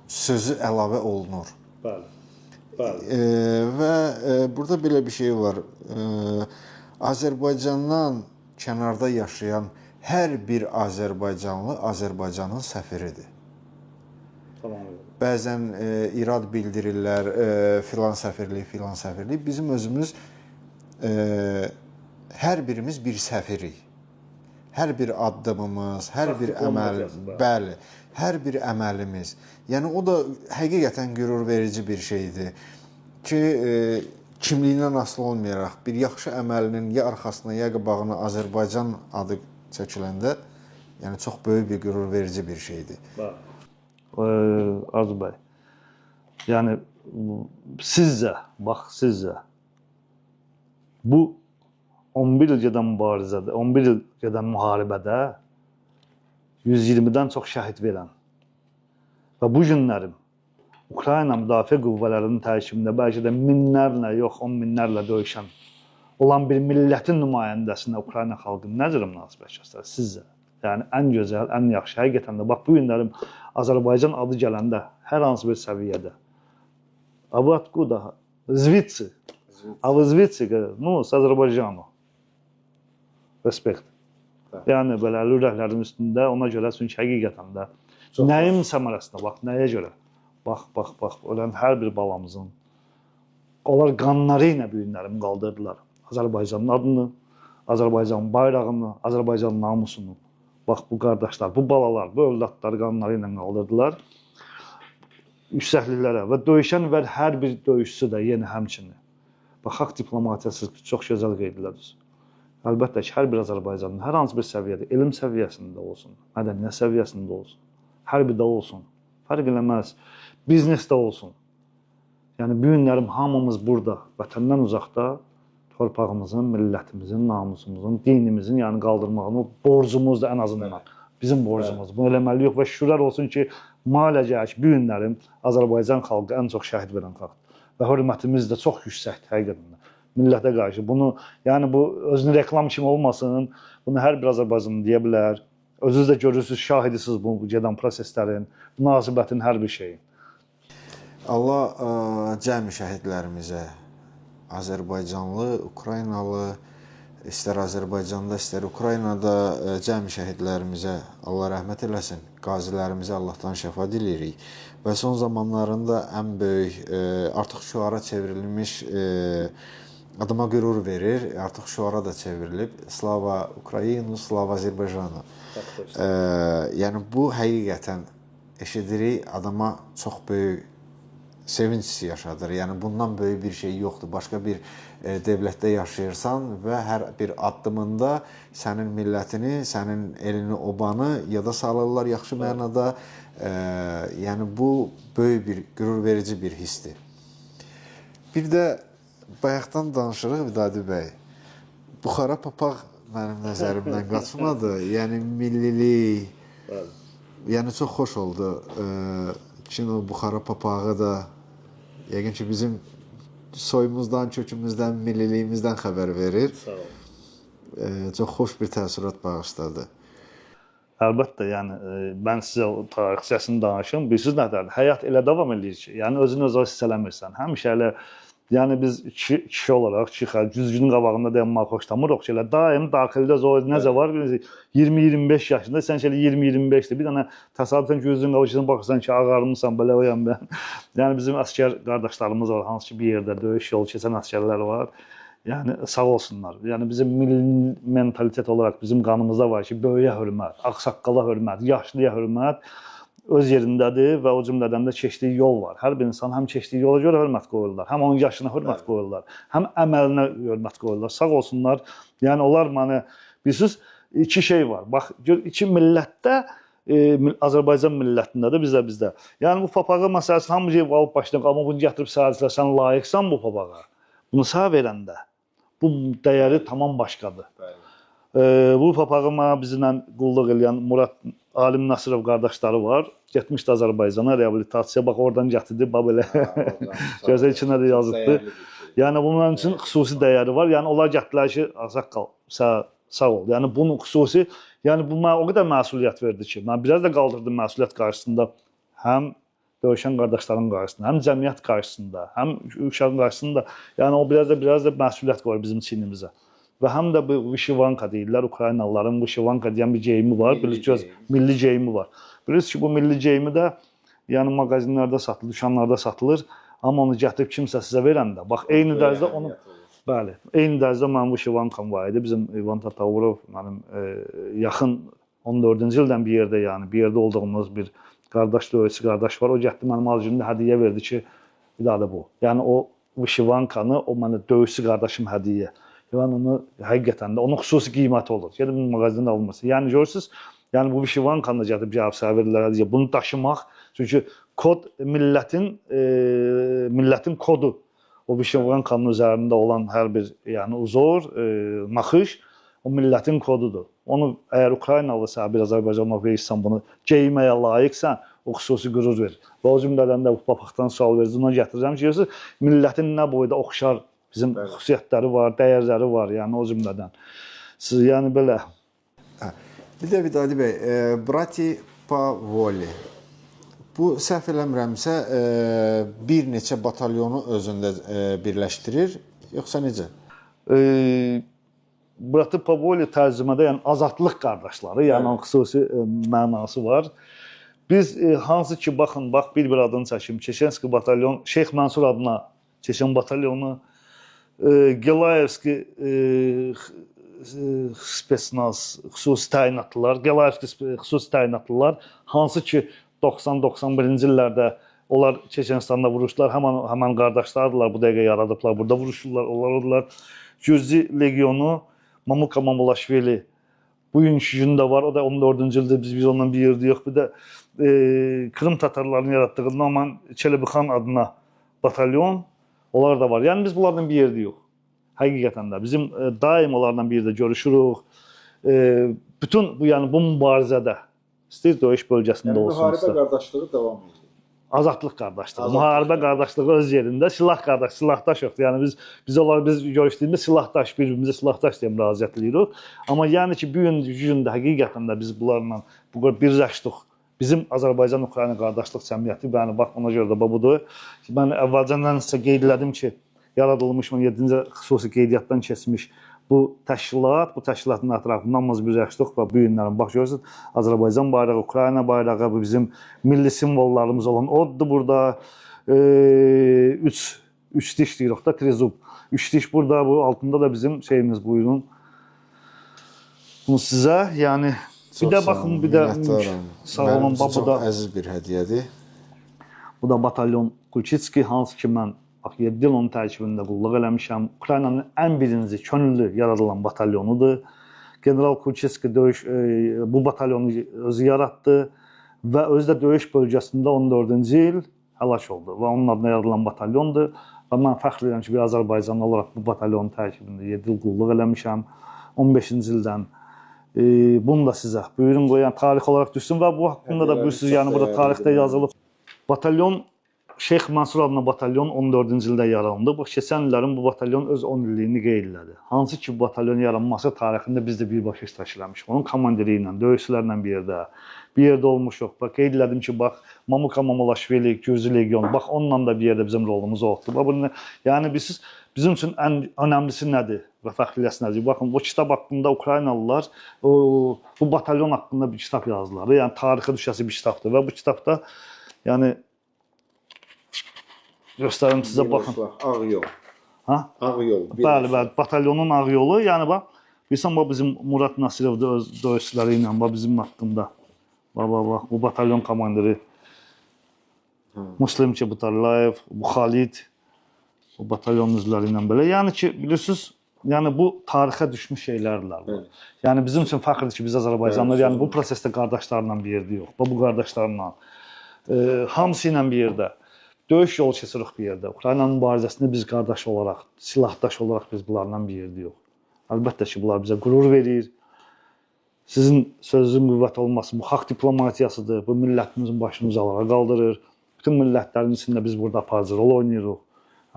sözü əlavə olunur. Bəli. Bəli. Və burada belə bir şey var. Azərbaycandan kənarda yaşayan hər bir Azərbaycanlı Azərbaycanın səfiridir. Tamam. Bəzən irad bildirirlər, filan səfirlik, filan səfirlik. Bizim özümüz, hər birimiz bir səfirik. Hər bir addımımız, hər bir əməl, bəli, hər bir əməlimiz. Yəni o da həqiqətən qürur verici bir şeydir ki, kimliyindən asılı olmayaraq bir yaxşı əməlinin ya arxasına, ya qabağına Azərbaycan adı çəkiləndə, yəni çox böyük bir qürur verici bir şeydir. Arzu bəy, yəni sizcə, bax sizcə, bu 11 il gedən mübarizədə, 11 il gedən müharibədə 120-dən çox şəhid verən və bu günlərim Ukrayna müdafiə qüvvələrinin tərkibində bəlkə də minlərlə, yox 10 minlərlə döyüşən olan bir millətin nümayəndəsinə Ukrayna xalqı nə cür münasibət göstərir sizcə? Yəni ən gözəl, ən yaxşı, həqiqətən də bax bu günlərim Azərbaycan adı gələndə hər hansı bir səviyyədə A вы откуда? Звідси. А вы звідси? Ну, з Azərbaycanu. Respekt. Yəni belə ürəklərin üstündə ona görə, çünki həqiqətən də nəyin səmərəsinə bax, nəyə görə? Bax, bax, bax, ölən hər bir balamızın onlar qanları ilə bu günlərimi qaldırdılar. Azərbaycanın adını, Azərbaycanın bayrağını, Azərbaycanın namusunu. Bax, bu qardaşlar, bu balalar, bu övladlar qanları ilə qaldırdılar yüksəkliklərə və döyüşən və hər bir döyüşçü də yenə həmçinin. Bax, haqq diplomatiyası çox gözəl qeyd elədiniz. Əlbəttə ki, hər bir Azərbaycanın hər hansı bir səviyyədə, elm səviyyəsində olsun, mədəniyyət səviyyəsində olsun, hərbidə olsun, fərq eləməz, biznesdə olsun. Yəni, bu günlərim hamımız burada, vətəndən uzaqda torpağımızın, millətimizin, namusumuzun, dinimizin, yəni qaldırmağını borcumuzdur ən azından. Bizim borcumuz. Bunu eləməliyik və şükürlər olsun ki, maalesef bu günlərim Azərbaycan xalqı ən çox şəhid verən xalqdır. Və hörmətimiz də çox yüksəkdir həqiqətən də. Millətə qarşı. Bunu, yəni bu özünü reklam kimi olmasın, bunu hər bir Azərbaycanlı deyə bilər, Özünüz də görürsünüz, şahidisiniz bu gedən proseslərin, münasibətin, hər bir şeyin. Allah cəmi şəhidlərimizə, Azərbaycanlı, Ukraynalı, istər Azərbaycanda, istər Ukraynada cəmi şəhidlərimizə Allah rəhmət eləsin. Qazilərimizə Allahdan şəfa diləyirik. Və son zamanlarında ən böyük artıq şüara çevrilmiş adama qürur verir, artıq şüara da çevrilib. Slava Ukraynu, slava Azərbaycanu. Yəni bu həqiqətən eşidirik, adama çox böyük sevinç hissi yaşadır. Yəni bundan böyük bir şey yoxdur. Başqa bir dövlətdə yaşayırsan və hər bir addımında sənin millətini, sənin elini, obanı yada salırlar yaxşı mənada. Yəni bu böyük bir qürur verici bir hissdir. Bir də bayaqdan danışırıq Vidadi bəy. Buxara papaq mənim nəzərimdən qaçmadı. Yəni millilik. Yəni çox xoş oldu. Çin o Buxara papağı da yəqin ki bizim soyumuzdan, kökümüzdən, milliliyimizdən xəbər verir. Sağ olun. Çox xoş bir təəssürat bağışladı. Əlbəttə, yəni mən sizə o tarixçəsini danışım. Bilirsiniz nətərdir? Həyat elə davam eləyir ki, yəni özünü özə hiss eləmirsən. Həmişə elə, yəni biz kişi olaraq, güzgünün qabağında dayanmaq xoşlamırıq ki, elə daim daxildə o necə var, 20-25 yaşında, sən ki elə 20-25-dir. Bir dənə təsadüfən güzgünün qabağına baxırsan ki, ağarmısan, belə o yan mən. Yəni bizim əsgər qardaşlarımız var, hansı ki bir yerdə döyüş yolu keçən əsgərlər var. Yəni sağ olsunlar. Yəni bizim milli mentalitet olaraq bizim qanımızda var ki, böyüyə hörmət, ağsaqqala hörmət, yaşlıya hörmət öz yerindədir və o cümlədən də keçdiyi yol var. Hər bir insan həm keçdiyi yola görə hörmət qoyurlar, həm onun yaşına hörmət qoyurlar, həm əməlinə hörmət qoyurlar. Sağ olsunlar. Yəni onlar mənə bilirsiniz, iki şey var. Bax, gör iki millətdə, Azərbaycan millətində də, bizdə. Yəni bu papağı məsələsini hamı yeyib alıb başına, amma bunu gətirib səhərcilər, sən layiqsan bu papağa. Bunu sənə verəndə bu dəyəri tamam başqadır. Bu papağı mənə bizimlə qulluq eləyən Murad Alim Nasırov qardaşları var. Getmişdi Azərbaycana reabilitasiya. Bax oradan gətirdi, bax belə. Gözə içinə də yazıbdı. Yəni bunun üçün xüsusi dəyəri var. Yəni onlar gətirdilər ki, ağsaqqal, sağ ol. Yəni bunun xüsusi, yəni bu mənə o qədər məsuliyyət verdi ki, mən biraz da qaldırdım məsuliyyət qarşısında həm döyüşən qardaşların qarşısında, həm cəmiyyət qarşısında, həm uşağın qarşısında. Yəni o biraz da məsuliyyət qoyur bizim çiynimizə. Və həm də bu vişivanka deyirlər, Ukraynalıların vişivanka deyən bir geyimi var, bilirsiniz, milli geyimi var. Bilirsiniz ki, bu milli geyimi də yəni mağazinlərdə satılır, dükanlarda satılır, amma onu gətirib kimsə sizə verəndə, bax eyni dərzdə onu, bəli, eyni dərzdə mənim vişivankam var idi. Bizim İvan Tatavurov mənim yaxın 14-cü ildən bir yerdə, yəni bir yerdə olduğumuz bir qardaş, döyüşçü qardaş var. O gətirdi mənim ad günümdə hədiyyə verdi ki, bir daha da bu. Yəni o vişivankanı o mənə döyüşçü qardaşım hədiyyə. Yəni onu həqiqətən də onun xüsusi qiyməti olur. Gedib mağazinə alınması. Yəni görürsüz, yəni bu vişivankanı da gətirib cavab sənə verirlər hədiyyə. Bunu daşımaq, çünki kod millətin millətin kodu. O vişivankanın üzərində olan hər bir yəni uzor, naxış o millətin kodudur. Onu əgər Ukraynalısa, bir Azərbaycanlı verirsən bunu geyməyə layiqsən, o xüsusi qürur verir. Və o cümlədən də bu papaqdan sual verir, ona gətirirəm ki, görürsünüz, millətin nə boyda oxşar bizim xüsusiyyətləri var, dəyərləri var, yəni o cümlədən. Siz yəni belə. Bir də Vidadi bəy, Brati Pavoli. Bu səhv eləmirəmsə bir neçə batalyonu özündə birləşdirir, yoxsa necə? Brati Pavoli tərcümədə yəni azadlıq qardaşları, yəni onun xüsusi mənası var. Biz hansı ki baxın, bax bir-bir adını çəkim. Çeçenski batalyon, Şeyx Mənsur adına Çeçen batalyonu, Gelayevski spetsnaz xüsusi təyinatlılar, Gelayevski xüsusi təyinatlılar, hansı ki 90-91-ci illərdə onlar Çeçenistanda vuruşdular, həmən qardaşlardılar, bu dəqiqə yaradıblar, burada vuruşurlar, onlar oldular. Gürcü legionu Mamuka Mamulaşvili bugünkü gündə var, o da 14-cü ildə biz ondan bir yerdə yox. Bir də Krım Tatarlarının yaratdığı Noman Çelebixan adına batalyon, onlar da var. Yəni biz bunlardan bir yerdə yox. Həqiqətən də bizim daim onlarla bir yerdə görüşürük. Bütün bu yəni bu mübarizədə istəyir döyüş bölgəsində yəni, olsun. Müharibə qardaşlığı davam edir. Azadlıq qardaşlığı, müharibə qardaşlığı öz yerində, silah qardaş, silahdaş yoxdur. Yəni biz onları biz görüşdüyümüzdə silahdaş, bir-birimizə silahdaş deyə müraciət edirik. Amma yəni ki, bu gün də həqiqətən də biz bunlarla bu qədər birləşdik. Bizim Azərbaycan-Ukrayna qardaşlıq cəmiyyəti, yəni bax ona görə də budur. Mən əvvəlcədən sizə qeyd elədim ki, yaradılmış 17-ci xüsusi qeydiyyatdan keçmiş bu təşkilat, bu təşkilatın ətrafında hamımız birləşdik və bu günlərin bax görürsünüz, Azərbaycan bayrağı, Ukrayna bayrağı, bu bizim milli simvollarımız olan oddur burada. Üç diş deyirik da, trizub. Üç diş burada, bu altında da bizim şeyimiz, buyurun. Bunu sizə, yəni bir də baxın, bir də sağ olun, bax bu da çox əziz bir hədiyyədir. Bu da batalyon Kulçitski, hansı ki mən bax 7 il onun tərkibində qulluq eləmişəm. Ukraynanın ən birinci könüllü yaradılan batalyonudur. General Kulçitski döyüş bu batalyonu özü yaratdı və özü də döyüş bölgəsində 14-cü il həlak oldu və onun adına yaradılan batalyondur. Və mən fəxr edirəm ki, bir Azərbaycanlı olaraq bu batalyonun tərkibində 7 il qulluq eləmişəm. 15-ci ildən bunu da sizə buyurun qoyan tarix olaraq düşsün və bu haqqında da bilirsiniz, yəni burada tarixdə yazılıb. Batalyon Şeyx Mansur adına batalyon 14-cü ildə yarandı. Bax, keçən illərin bu batalyon öz 10 illiyini qeyd elədi. Hansı ki, bu batalyon yaranması tarixində biz də birbaşa iştirak eləmişik. Onun komandiri ilə, döyüşçülərlə bir yerdə olmuşuq. Bax, qeyd elədim ki, bax, Mamuka Mamulaşvili, Gürcü Legion, bax, onunla da bir yerdə bizim rolumuz oldu. Bax, bunu, yəni, bilirsiniz, bizim üçün ən önəmlisi nədir və fəxrliləsi nədir? Baxın, bu kitab haqqında Ukraynalılar bu batalyon haqqında bir kitab yazdılar. Yəni, tarixə düşəsi bir kitabdır və bu kitabda, yəni, göstərim sizə, baxın. Ağ yol. Ha? Ağ yol. Bəli, bəli, batalyonun ağ yolu. Yəni bax, bilirsən, bax bizim Murad Nasirov da öz döyüşçüləri ilə, bax bizim haqqında. Bax, bax, bax, bu batalyon komandiri Muslim Çebutarlayev, bu Xalid, bu batalyon üzvləri ilə belə. Yəni ki, bilirsiniz, yəni bu tarixə düşmüş şeylərdirlər. Bu. Yəni bizim üçün fəxrdir ki, biz Azərbaycanlılar, yəni bu prosesdə qardaşlarla bir yerdə yox. Bax bu qardaşlarla, hamısı ilə bir yerdə. Döyüş yolu keçirik bir yerdə. Ukraynanın mübarizəsində biz qardaş olaraq, silahdaş olaraq biz bunlarla bir yerdə yox. Əlbəttə ki, bunlar bizə qürur verir. Sizin sözünüzün qüvvət olması bu haqq diplomatiyasıdır. Bu millətimizin başını uzalara qaldırır. Bütün millətlərin içində biz burada aparıcı rol oynayırıq.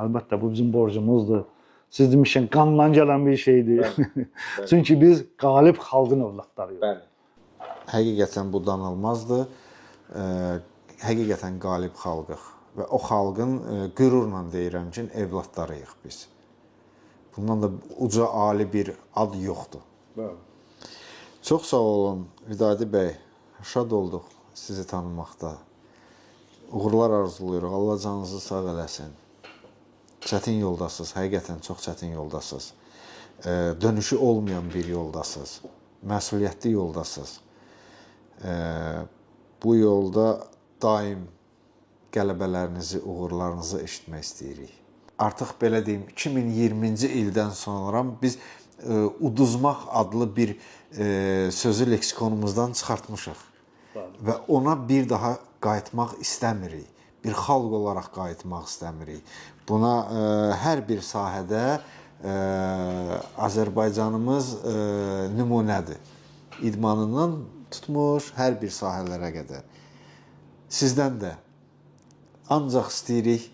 Əlbəttə bu bizim borcumuzdur. Siz demişkən qandan gələn bir şeydir. Bəli, bəli. Çünki biz qalib xalqın övladlarıyıq. Bəli. Həqiqətən bu danılmazdır. Həqiqətən qalib xalqıq. Və o xalqın qürurla deyirəm ki, evladlarıyıq biz. Bundan da uca ali bir ad yoxdur. Bəli. Çox sağ olun Vidadi bəy. Şad olduq sizi tanımaqda. Uğurlar arzulayırıq. Allah canınızı sağ eləsin. Çətin yoldasınız. Həqiqətən çox çətin yoldasınız. Dönüşü olmayan bir yoldasınız. Məsuliyyətli yoldasınız. Bu yolda daim qələbələrinizi, uğurlarınızı eşitmək istəyirik. Artıq belə deyim, 2020-ci ildən sonra biz uduzmaq adlı bir sözü leksikonumuzdan çıxartmışıq. Bəli. Və ona bir daha qayıtmaq istəmirik. Bir xalq olaraq qayıtmaq istəmirik. Buna hər bir sahədə Azərbaycanımız nümunədir. İdmanından tutmuş hər bir sahələrə qədər. Sizdən də ancaq istəyirik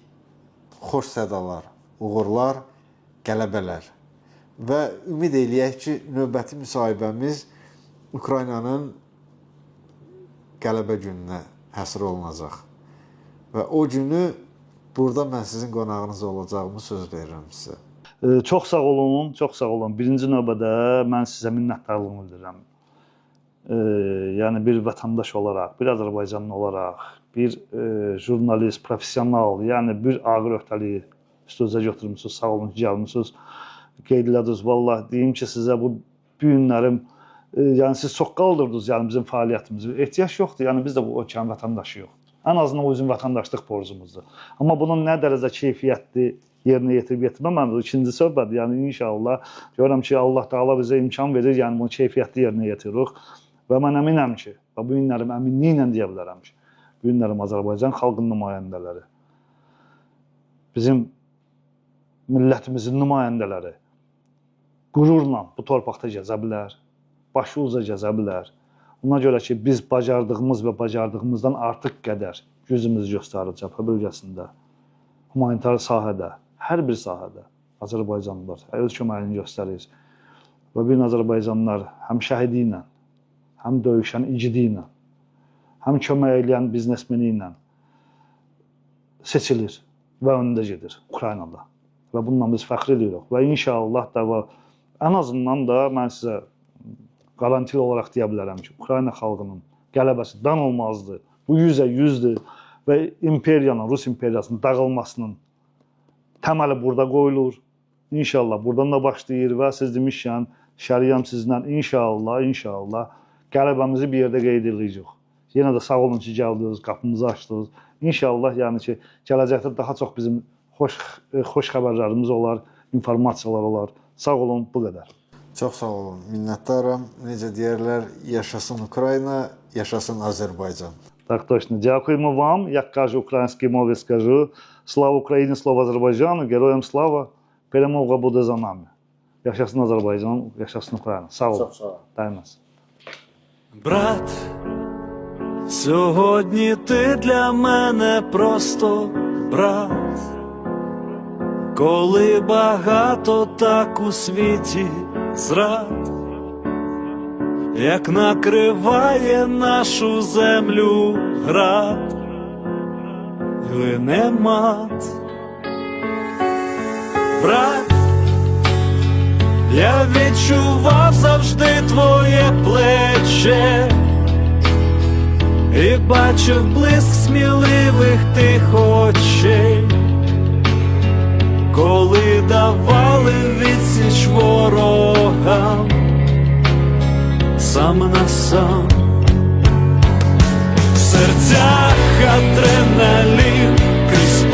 xoş sədalar, uğurlar, qələbələr. Və ümid eləyək ki, növbəti müsahibəmiz Ukraynanın qələbə gününə həsr olunacaq. Və o günü burada mən sizin qonağınız olacağımı söz verirəm sizə. Çox sağ olun, çox sağ olun. Birinci növbədə mən sizə minnətdarlığımı bildirirəm. Yəni bir vətəndaş olaraq, bir Azərbaycanlı olaraq, bir jurnalist, professional, yəni bir ağır öhdəliyi üstünüzə götürmüsünüz, sağ olun ki, gəlmisiniz, qeyd elədiniz. Vallah deyim ki, sizə bu günlərim, yəni siz çox qaldırdınız yəni bizim fəaliyyətimizi. Ehtiyac yoxdur, yəni biz də bu ölkənin vətəndaşı yox. Ən azından o bizim vətəndaşlıq borcumuzdur. Amma bunun nə dərəcə keyfiyyətli yerinə yetirib yetirməməmdir, ikinci söhbətdir. Yəni inşallah görürəm ki, Allah Taala bizə imkan verir, yəni bunu keyfiyyətli yerinə yetiririk. Və mən əminəm ki, və bu günlərim əminliklə deyə bilərəm ki, bu günlərim Azərbaycan xalqının nümayəndələri, bizim millətimizin nümayəndələri qürurla bu torpaqda gəzə bilər, başı uca gəzə bilər. Ona görə ki, biz bacardığımız və bacardığımızdan artıq qədər gücümüzü göstərir cəbhə bölgəsində, humanitar sahədə, hər bir sahədə Azərbaycanlılar öz köməyini göstərir. Və bu gün Azərbaycanlılar həm şəhidi ilə, həm döyüşən igidi ilə, həm kömək eləyən biznesmeni ilə seçilir və öndə gedir Ukraynada. Və bununla biz fəxr edirik. Və inşallah da və ən azından da mən sizə qarantili olaraq deyə bilərəm ki, Ukrayna xalqının qələbəsi danılmazdır. Bu 100%-dür və imperiyanın, Rus imperiyasının dağılmasının təməli burada qoyulur. İnşallah buradan da başlayır və siz demişkən, şəriyəm sizlə inşallah, inşallah qələbəmizi bir yerdə qeyd edəcəyik. Yenə də sağ olun ki, gəldiniz, qapımızı açdınız. İnşallah, yəni ki, gələcəkdə daha çox bizim xoş xəbərlərimiz olar, informasiyalar olar. Sağ olun, bu qədər. Çox sağ olun, minnətdaram. Necə deyərlər, yaşasın Ukrayna, yaşasın Azərbaycan. Так точно. Дякуємо вам. Як кажу українській мові, скажу. Слава Україні, слава Азербайджану, героям слава. Перемога буде за нами. Yaşasın Azərbaycan, yaşasın Ukrayna. Sağ olun. Çox sağ olun. Daymaz. Брат, сьогодні ти для мене просто брат, коли багато так у світі зрад, як накриває нашу землю град, і лине мат. Брат, я відчував завжди твоє плече і бачив блиск сміливих тих очей, коли давали відсіч ворогам сам на сам. В серцях адреналін крізь